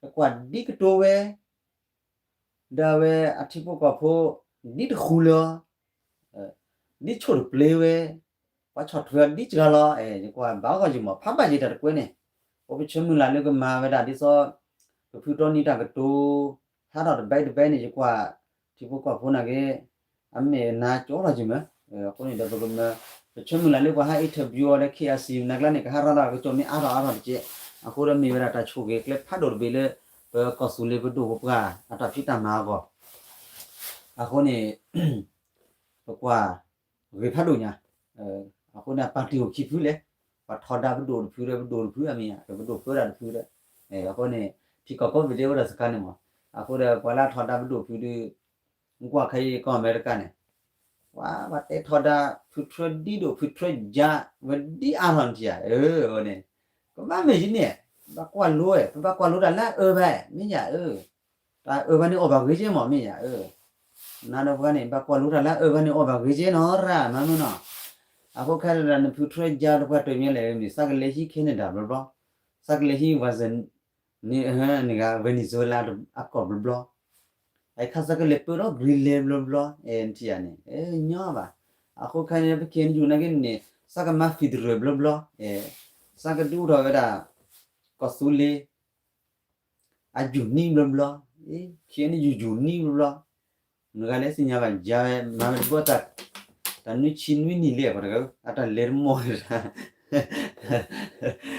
ယကွၢ်ဒ်ကတိၤဝဲ ဒီးအဝဲအထံဖိကီၢ်ဖိ ဒ်တဃူလၢၤအီၤ, ဒ်ဆိၣ်တပျ့ၤဝဲ, ပှၤဆီၣ်ထွဲအီၤဒ်စှၤလီၤ, ယကွၢ်ဘၣ်ဂီၢ်ယမး ဖးဘၣ်ယတၢ်တကွဲန့ၣ်, ပပဆၢမုၢ်လၢ်လၢကမၤဝဲဒၣ်ဒ်သိး ပဖုတီနံၤတၢ်ကတိၤ ဟးထီၣ်တဘဲတဘဲန့ၣ် ယကွၢ် ထံဖိကီၢ်ဖိနာ်က့ အမဲာ်နါကၠီထီၣ်ယမး, အဃိန့ၣ်ဒီးပကမၤ ပဆၢမုၢ်လၢ်လၢပှၤဟး interview အီၤလၢ KIC နာ်ကျါန့ၣ် ကဟးထီၣ်လၢကစီၣ်မ့ၢ်အါထီၣ်အါထီၣ်တက့ၢ်, အဃိဒီးမ့ၢ်ဝဲဒၣ်တၢ်ဆိၣ်ဂ့ၤကျဲဖးဒိၣ်တဘ့ၣ်လၢ ပကီၢ်သူလ့ၤပဒိၣ်ပပှၢ်အတၢ်ဖံးတၢ်မၤအဂီၢ်, အဃိန့ၣ် ပကွၢ် ဂ့ၤဖးဒိၣ်ညါ, အဃိန့ၣ် အပၣ်တံၢ်အိၣ်ခံဖုလဲၣ်, ပှၤထီဒါပဒိၣ်တဖုဒီး ပဒိၣ်တဖုအမ့ၢ်ဧါ, ဒီးပဒိၣ်ပၢတၢ်တဖုဒီး, အဃိန့ၣ် ထံကီၢ်ကိးပူၤဒဲးအိၣ်ဒီးစခါန့ၣ်မး, အဃိဒီးပှၤလၢအထီဒါပဒိၣ်တဖုဒီး ကွၢ်ခဲအံၤကီၢ်အမဲရကၤန့ၣ်, ပှၤ ပှၤတဲထီဒါ ဖုထြၢဒ်ဒိၣ် ဖုထြၢယါ ဝဲဒ်အါထီၣ်နထံၣ်ဧါ, အဃိန့ၣ် ကဘၣ်မ့ၢ်ယန့ၣ်, ဘၣ်ကွၢ်လိဝဲ ပဘၣ်ကွၢ်လိတၢ်လၢအအၢဘၣ် မ့ၢ်ယၤအၢ, တၢ်အၢဘၣ်န့ၣ်အီၣ်ဘၣ်ဂ့ၤက့မး မ့ၢ်ယၤအၢ, နၤဒီးပှၤန့ၣ် ဘၣ်ကွၢ်လိတၢ်လၢအအၢၣ်ဘၣ်န့ၣ် အီၣ်ဘၣ်ဂ့ၤကဲနီၤရၣ် မၤမုၢ်နီၤ. အဃိခဲလၢာ်နဖုထြဲယါတပှၢ်တၢၢ်မ့ၢ်လဲၣ်န့ၣ် စးကလဲၤဟံး Canada ဘျီဘျီ, စးကလဲၤဟံး Verizon န့ၣ် Venezuela အကီၢ်ဘျီဘျီ, အခါစးကလဲၤပၢဒီး Greenland ဘျီဘျီ နထံၣ်ဧါန့ၣ် ညီဘၣ်. အဃိခဲန့ၣ် ပ K N U နာ်က့န့ၣ် စးကမၤ federal ဘျီဘျီ, စးကဒုးအိၣ်ထီၣ်ဝဲဒၣ် ကီၢ်သူလ့ၤ အယူၤနံၣ်ဘျီဘျီ, ခံနံၣ်ယူၤယူၤနံၣ်ဘျီဘျီ, နဂၤလဲၤသ့ၣ်ညါဘၣ်ယါဝဲ မၤဝဲတဘျီ တၢ်နွံဆံနွံနံၣ်လံ ပှၤတဂၤဧၢ, အတၢ်လဲၤတမီၢ်န့ၣ်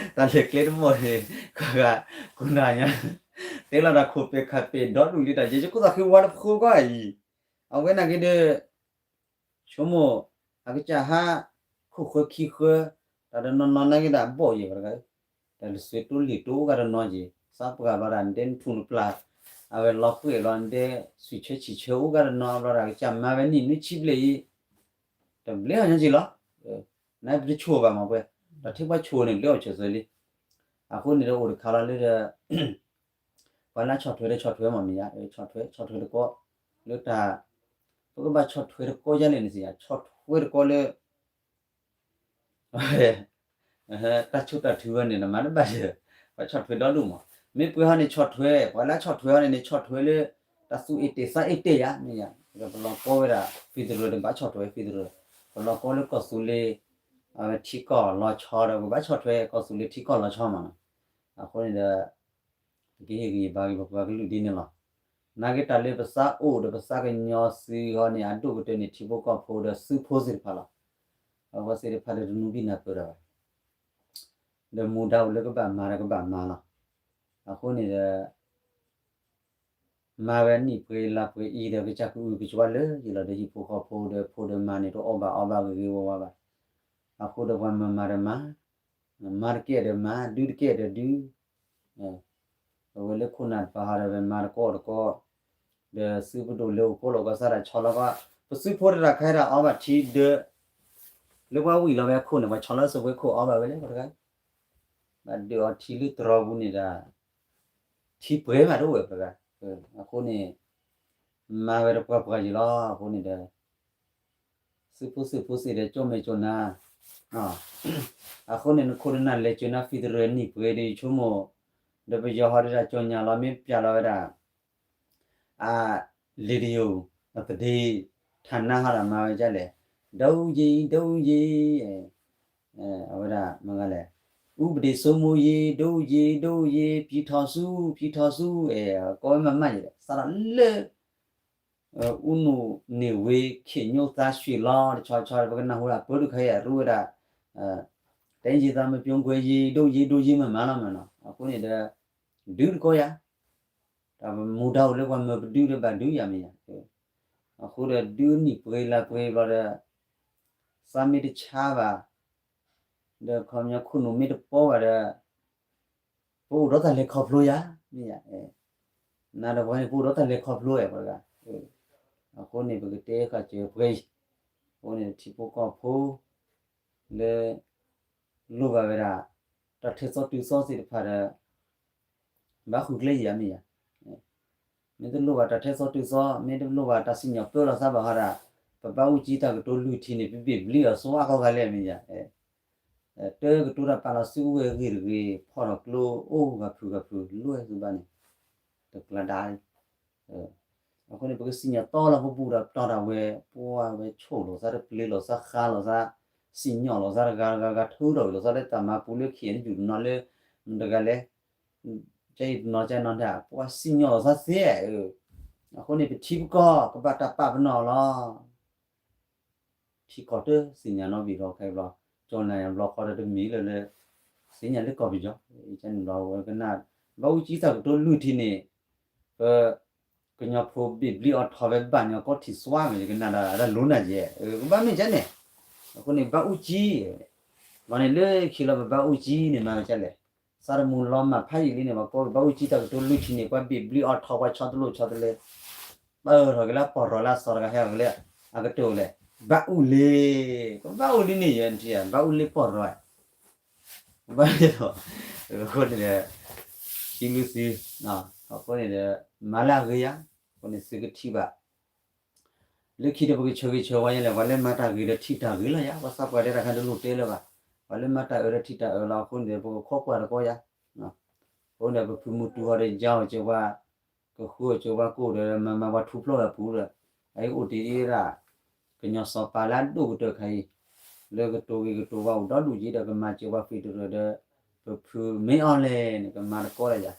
တၢ်လဲၤကျဲတမီၢ်န့ၣ် ကီၢ်ဂၤကိးနၤညါ တဲလီၤတၢ်ခိၣ်ပဲာ်ခၣ်ပဲာ်ဒီဒူၣ်လံ တၢ်ယဲယခိၣ်သးဃ့ဝါတဖိခွါအံၤ, အဝဲနာ်က့ဒီး ဆိကမိၣ် အကစၢ်ဟး ခိၣ်ဃၢခံဃၢ တၢ်တနီၤနီၤနာ်က့ဒၣ်ဘီၣ်ယဲၢ်ပှၤတဂၤဧၢ, တၢ်တစွဲတိလ့ၢ်တိအိၣ်ဂၤတနီၤယဲၢ် စးပှၤဘျီဒၣ် နတဲနထူၣ်နပျၢ် အဝဲလီၤပှဲၤလီၤ နတဲစွံၣ်ဆၢဆံၣ်ဆၢအိၣ်ဂၤတနီၤဘျီဒၣ် ကစၢ်မၤဝဲနံၣ်နွံဆံဘျဲၣ်အံၤ တဘျဲအီၤညီက့လီၤ. နပတဆိၣ်ဘၣ်မးပှဲၤ တၢ်ထဲပှၤဆိၣ်န့ၣ် ဘျဲအီၤဆၢၣ်စၢၤလံ. အဃိန့ၣ်ဒီးအိၣ်တခါလီၤလၢဒီး ပှၤလၢဆီၣ်ထွဲဒီးဆီၣ်ထွဲမးမ့ၢ်ယါ ဆီၣ်ထွဲ ဆီၣ်ထွဲတကီ လၢတၢ် ပကဘၣ်ဆီၣ်ထွဲတကီယါလဲၣ်န့ၣ်စ့ၢ် ဆီၣ်ထွဲတကီလၢ တၢ်ဆိၣ်တၢ်ထုးဝဲန့ၣ် နမၤတဘၣ်ယဲၢ်, ပှၤဆီၣ်ထွဲဒီဒူၣ်မး, မ့ၢ်ပှဲၤဟီန့ၣ်ဆီၣ်ထွဲ ပှၤလၢဆီၣ်ထွဲဟီန့ၣ်န့ၣ် ဆီၣ်ထွဲလၢ တၢ်သူၣ်အ့ၣ်တဲာ်သးအ့ၣ်တဲာ်ယါ မ့ၢ်ယါ, ပလီၤကီဝဲဒၣ် federal တဘၣ်ဆီၣ်ထွဲ federal, ပလီၤကီလၢကီၢ်သူလ့ၤ အဝဲထံကီၢ်လီၤဆီဒီး ပဘၣ်ဆီၣ်ထွဲကီၢ်သူလ့ၤထံကီၢ်လီၤဆီမးနီၤ, အဃိန့ၣ်ဒီး ပကဟ့ၣ်ဂံၢ်ဘါက့ၤပပှၤကလုာ်ဒ်န့ၣ်လီၤ. နာ်က့တၢ်လၢပသးအိၣ်ဒီးပသးကညီၤစုဟီန့ၣ် အဒိၣ်ကတၢၢ်န့ၣ် ထံဖိကီၢ်ဖိဒီးသုးဖိသ့ၣ်တဖၣ်လီၤ. အဝဲသ့ၣ်တဖၣ်ဒီးတနူဘံၣ်နၢ်ပၢၢ်တၢ်ဘၣ်, ဒီးမူဒါအိၣ်လၢကဘၣ်မၤဒီးကဘၣ်မၤလီၤ. အဃိန့ၣ်ဒီး မၤဝဲနံၣ်ပှဲၤလါပှဲၤအံၤဒီးကစၢ်ကအုကကွၢ်လၢယလီၤဒီးဟံၣ်ဖိဃီဖိဒီးဖိဒီးမါန့ၣ် တအီၣ်ဘၣ်အီဘၣ်ဂ့ၤဂ့ၤဝါဝါဘၣ်. အဃိဒီးပှၤမၤမၤဒီးမၤ, မၤတကဲဒီးမၤ, ဒုးတကဲဒီးဒုး, အဝဲလၢခိၣ်နၢ်တဖၣ်ဟီဒီး ပမၤတကီၢ်တကီၢ်, ဒီးသုးပဒိၣ်လၢအိၣ်ကိးလီၤကီၢ်စၢ်ဒၣ်ဆီလီၤကီး, ပသုးဖိတဒၣ်ခါဒၣ်အီဘၣ်ထံဒၢ, လၢပှၤဝံၤလီၤဝဲအခိၣ်န့ၣ် ပှၤဆီလီၤစၢၤဝဲခိၣ်အီဘၣ်ဝဲလဲၣ်ပှၤတဂၤ, ဘၣ်ဒုးအီထံလၢတရီပူၤန့ၣ်ဒီး ထံပှဲၤမးတအိၣ်ဝဲပှၤတဂၤ, အဃိန့ၣ် မၤဝဲတပှၢ်ပှၢ်ယံၤလီၤ. အဃိန့ၣ်ဒီး သုးဖိသုးဖိသ့ၣ်ဒီး ကၠီမဲာ်ကၠီနါ, အဃိန့ၣ် နခိၣ်နနၢ်လဲၤကၠီနါ federal နံၣ်ပှဲၤဒီးယဆိကမိၣ်, ဒီးပယီၤဟီဒၣ်ကၠီညါလီၤ မ့ၢ်ပျၢ်လီၤဝဲဒၣ် အ radio အသဒ့ ဌာန ဟီဒၣ်မၤဝဲဒ်လဲၣ်, ဒုးယံၤ ဒုးယံၤ အဝဲဒၣ်မၤဂၤလဲၣ်, ဥပဒေစိုးမိုးရေး ဒုးယံၤ ဒုးယံၤ ပြည်ထောင်စု ပြည်ထောင်စု အဲ ကိးဝဲမးမးယဲၢ် စးထီၣ်လၢ ဦးနုနွေဝင်း ခင်ညွန့်သား ရွှေလီၤ တဆီဆီ ပကနၢ်ဟူဒၣ်ပၢတခါအံၤ ရူဝဲဒၣ် တိုင်းရင်းသားမပြုံးကွဲရေး ဒုးယံၤ ဒုးယံၤ မးမးလီၤမးနီၤ. အဃိန့ၣ်ဒီး ဒုးတကီယၤ, တၢ်မူဒါအိၣ်လၢပှၤမၢပဒုးလၢဘၣ်ဒုးယၤမ့ၢ်ယၤ, အဃိဒီးဒုးနံၣ်ပှဲၤလါပှဲၤဘျီဒီး သးမ့ၢ်တဆါဘၣ် ဒီးခီပညီခိၣ်နူာ်မ့ၢ်တပီဘၣ်ဒီး ပအိၣ်ဒီးတၢ်လဲၤခီဖျိယၤ, မ့ၢ်ယၤ, နၤဒီးပှၤန့ၣ် ပအိၣ်ဒီးတၢ်လဲၤခီဖျိအဲၣ်ပှၤတဂၤ, အဃိန့ၣ် ပကတဲဃာ်စၢၤပှဲၤအံၤ, အဃိန့ၣ် ထံဖိကီၢ်ဖိ လၢ လိၣ်ဘၣ်ဝဲဒၣ် တၢ်ထဲသိးတုၤသိးသ့ၣ်တဖၣ်ဒီး ဘၣ်ဃုကျဲယံၤဧါမ့ၢ်ယၤ, မ့ၢ်တလိၣ်ဘၣ်တၢ်ထဲသိးတုၤသိး မ့ၢ်တလိၣ်ဘၣ်တၢ်စံၣ်ညီၣ်ပၢလီၤသးဘၣ်ဟီဒၣ်, ပဘၣ်အူကၠံတၢ်ကတိၤလွံၢ်ထံၣ်န့ၣ် ပဘ့ၣ်ဘျံးအီၤစိအါကီဂၤလဲၣ်မ့ၢ်ယၤ, တၢ်ကတိၤတၢ်ပာ်လီၤစုကဝဲၤအဂ့ၢ်တဂ့ၤ ဖီၣ်ထီၣ်ကျိအိၣ်ဂၤဖုးဂၤဖုး လိၣ်ဝဲသုဘၣ်န့ၣ် တကျါဒါ အဃိန့ၣ် ပကစံၣ်ညီၣ်တီလီၤပဘူၣ်ဒီးပတီၢ်ဒၣ်ဝဲ ပှၤဝဲဆိၣ်လိာ်သးတပျ့ၤလိာ်သးဃါလိာ်သး စံၣ်ညီၣ်လိာ်သးတဂၤတဂၤဂၤထုးထီၣ်လိာ်သးလၢတၢ်မၤပူၤလၢခံယနယူၢ်တနီၤလၢ မတၤတဂၤလဲၣ် ကဲအံၤတနီၤကဲနီၤဒၣ် ပှၤစံၣ်ညီၣ်လိာ်သးသ့ အဃိန့ၣ် ပထံပကီၢ် ကဘၣ်တၢ်ပာ်ပနီၣ်လီၤ ထံကီၢ်တသ့ၣ်ညါနီတဘ့ၣ်လီၤခဲဘျီ, ကၠီနၤယၤဘျီဃီဒီးတမံၤလၢလၢ သ့ၣ်ညါလၢကီၢ်ပယီၤ, ကန့ၣ်ဘျီဝဲကနၣ် ဘၣ်အူကၠံတၢ်ကတိၤလွံၢ်ထံၣ်န့ၣ်, ပ ကညီဖိဘ့ၣ်ဘျံးအီၤထီၣ်ဝဲဘၣ်န့ၣ် ကီထံၣ်စွါမ့ၢ်ကနၣ်ဒၣ် ဒၣ်လိၤနၤယဲၢ်, ကဘၣ်မ့ၢ်ကဲန့ၣ်, အဃိန့ၣ် ဘၣ်အူကၠံ လီၤန့ၣ်လၢခံလီၤပဘၣ်အူကၠံန့ၣ်မၤဝဲကဲလဲၣ်, သးတမူၤလီၤမၢ်ဖးယံာ်လံန့ၣ် ပှၤကိးပဘၣ်အူကၠံတၢ်ကတိၤလွံၢ်ထံၣ်န့ၣ် ပှၤဘ့ၣ်ဘျံးအီၤထီၣ်ပှၤဆီတလိၣ်ဆီတလဲ ပၢၢ်ထီၣ်က့ၤလၢပီၢ်ရီၣ်လၢအစီၤတဂၤဟဲအီၤက့ၤလၢ အကတိၤလဲၣ်, ဘၣ်အူလ့ၤ, ကဘၣ်အူလံန့ၣ်ယဲၢ်ထံၣ်ဧါ, ဘၣ်အူလ့ၤပီၢ်ရီၣ်, ဘၣ်လ့ၤလီၤ, အဃိန့ၣ်ဒီး ကံလူသု, အဃိန့ၣ်ဒီး မၤလၢအဂ့ၤယါ, အဃိန့ၣ်သုကထံၣ်ဘၣ် လၢခံဒီးပကဆၢဂ့ၤဆၢဝါယဲလဲၣ်, ပှၤလၢမၤတၢ်ဂ့ၤဒီးထံၣ်တၢ်ဂ့ၤလီၤယၤ, ပှၤသးပှၢ်တဲတၢ်ခါတလိၣ်တဲလၢၤဘၣ်, ပှၤလၢမၤတၢ်အၢဒီးထံၣ်တၢ်အၢလီၤ. အဃိန့ၣ်ဒီး ပကခိးကွၢ်တကီယၤ, အဃိန့ၣ်ဒီးပဖုမူတူအီၤဒီး ယါအီၤက့ၤဝါ, ကဃုအီၤက့ၤဝါကိၣ်ဒီး မၤမၤပှၤထူဖျီၣ်ဝဲအပူၤဒီး, အအံၤအိၣ်တ့ၢ်ဒၣ် ကညီစီၤပၤလၢအဒိၣ်ကတၢၢ်ခါအံၤ, လၢကတိၤဂ့ၤကတိၤဝါအိၣ်ဒီဒူၣ်က့ဒီး ကမၤစၢၤပှၤ federal ဒီး ပဖုမ့ၢ်အီၤလဲၣ်န့ၣ် ကမၤတကီတၢ်ယၤ,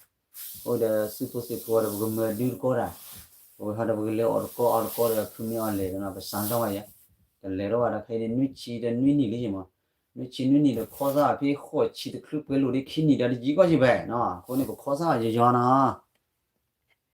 အဃိဒီးစုဖိသ့ၣ်ဖိဒီး ပကမၤဒုတကီတၢ်, ပဝဲဟီဒီးပကလဲၤအီၣ်တကီအီတကီဒီး ဖုမ့ၢ်အီၤလဲၣ်ဒီး ပစးထီၣ်ဝဲယၤ, တလဲၤထီၣ်ဘၣ်ဒီးခဲအံၤန့ၣ် နွံဆံဒီးနွံနံၣ်လံယမး, နွံဆံနွံနံၣ်ဒီးခီစၢ်ဖဲဃိးဆံတချုးပှဲၤလိာ်ဒ်ခံနံၣ်ဒီးတယံၤကီၢ်ယဘဲနီၤ, အဃိန့ၣ်ပခီစၢ်ယယီၤနီၤ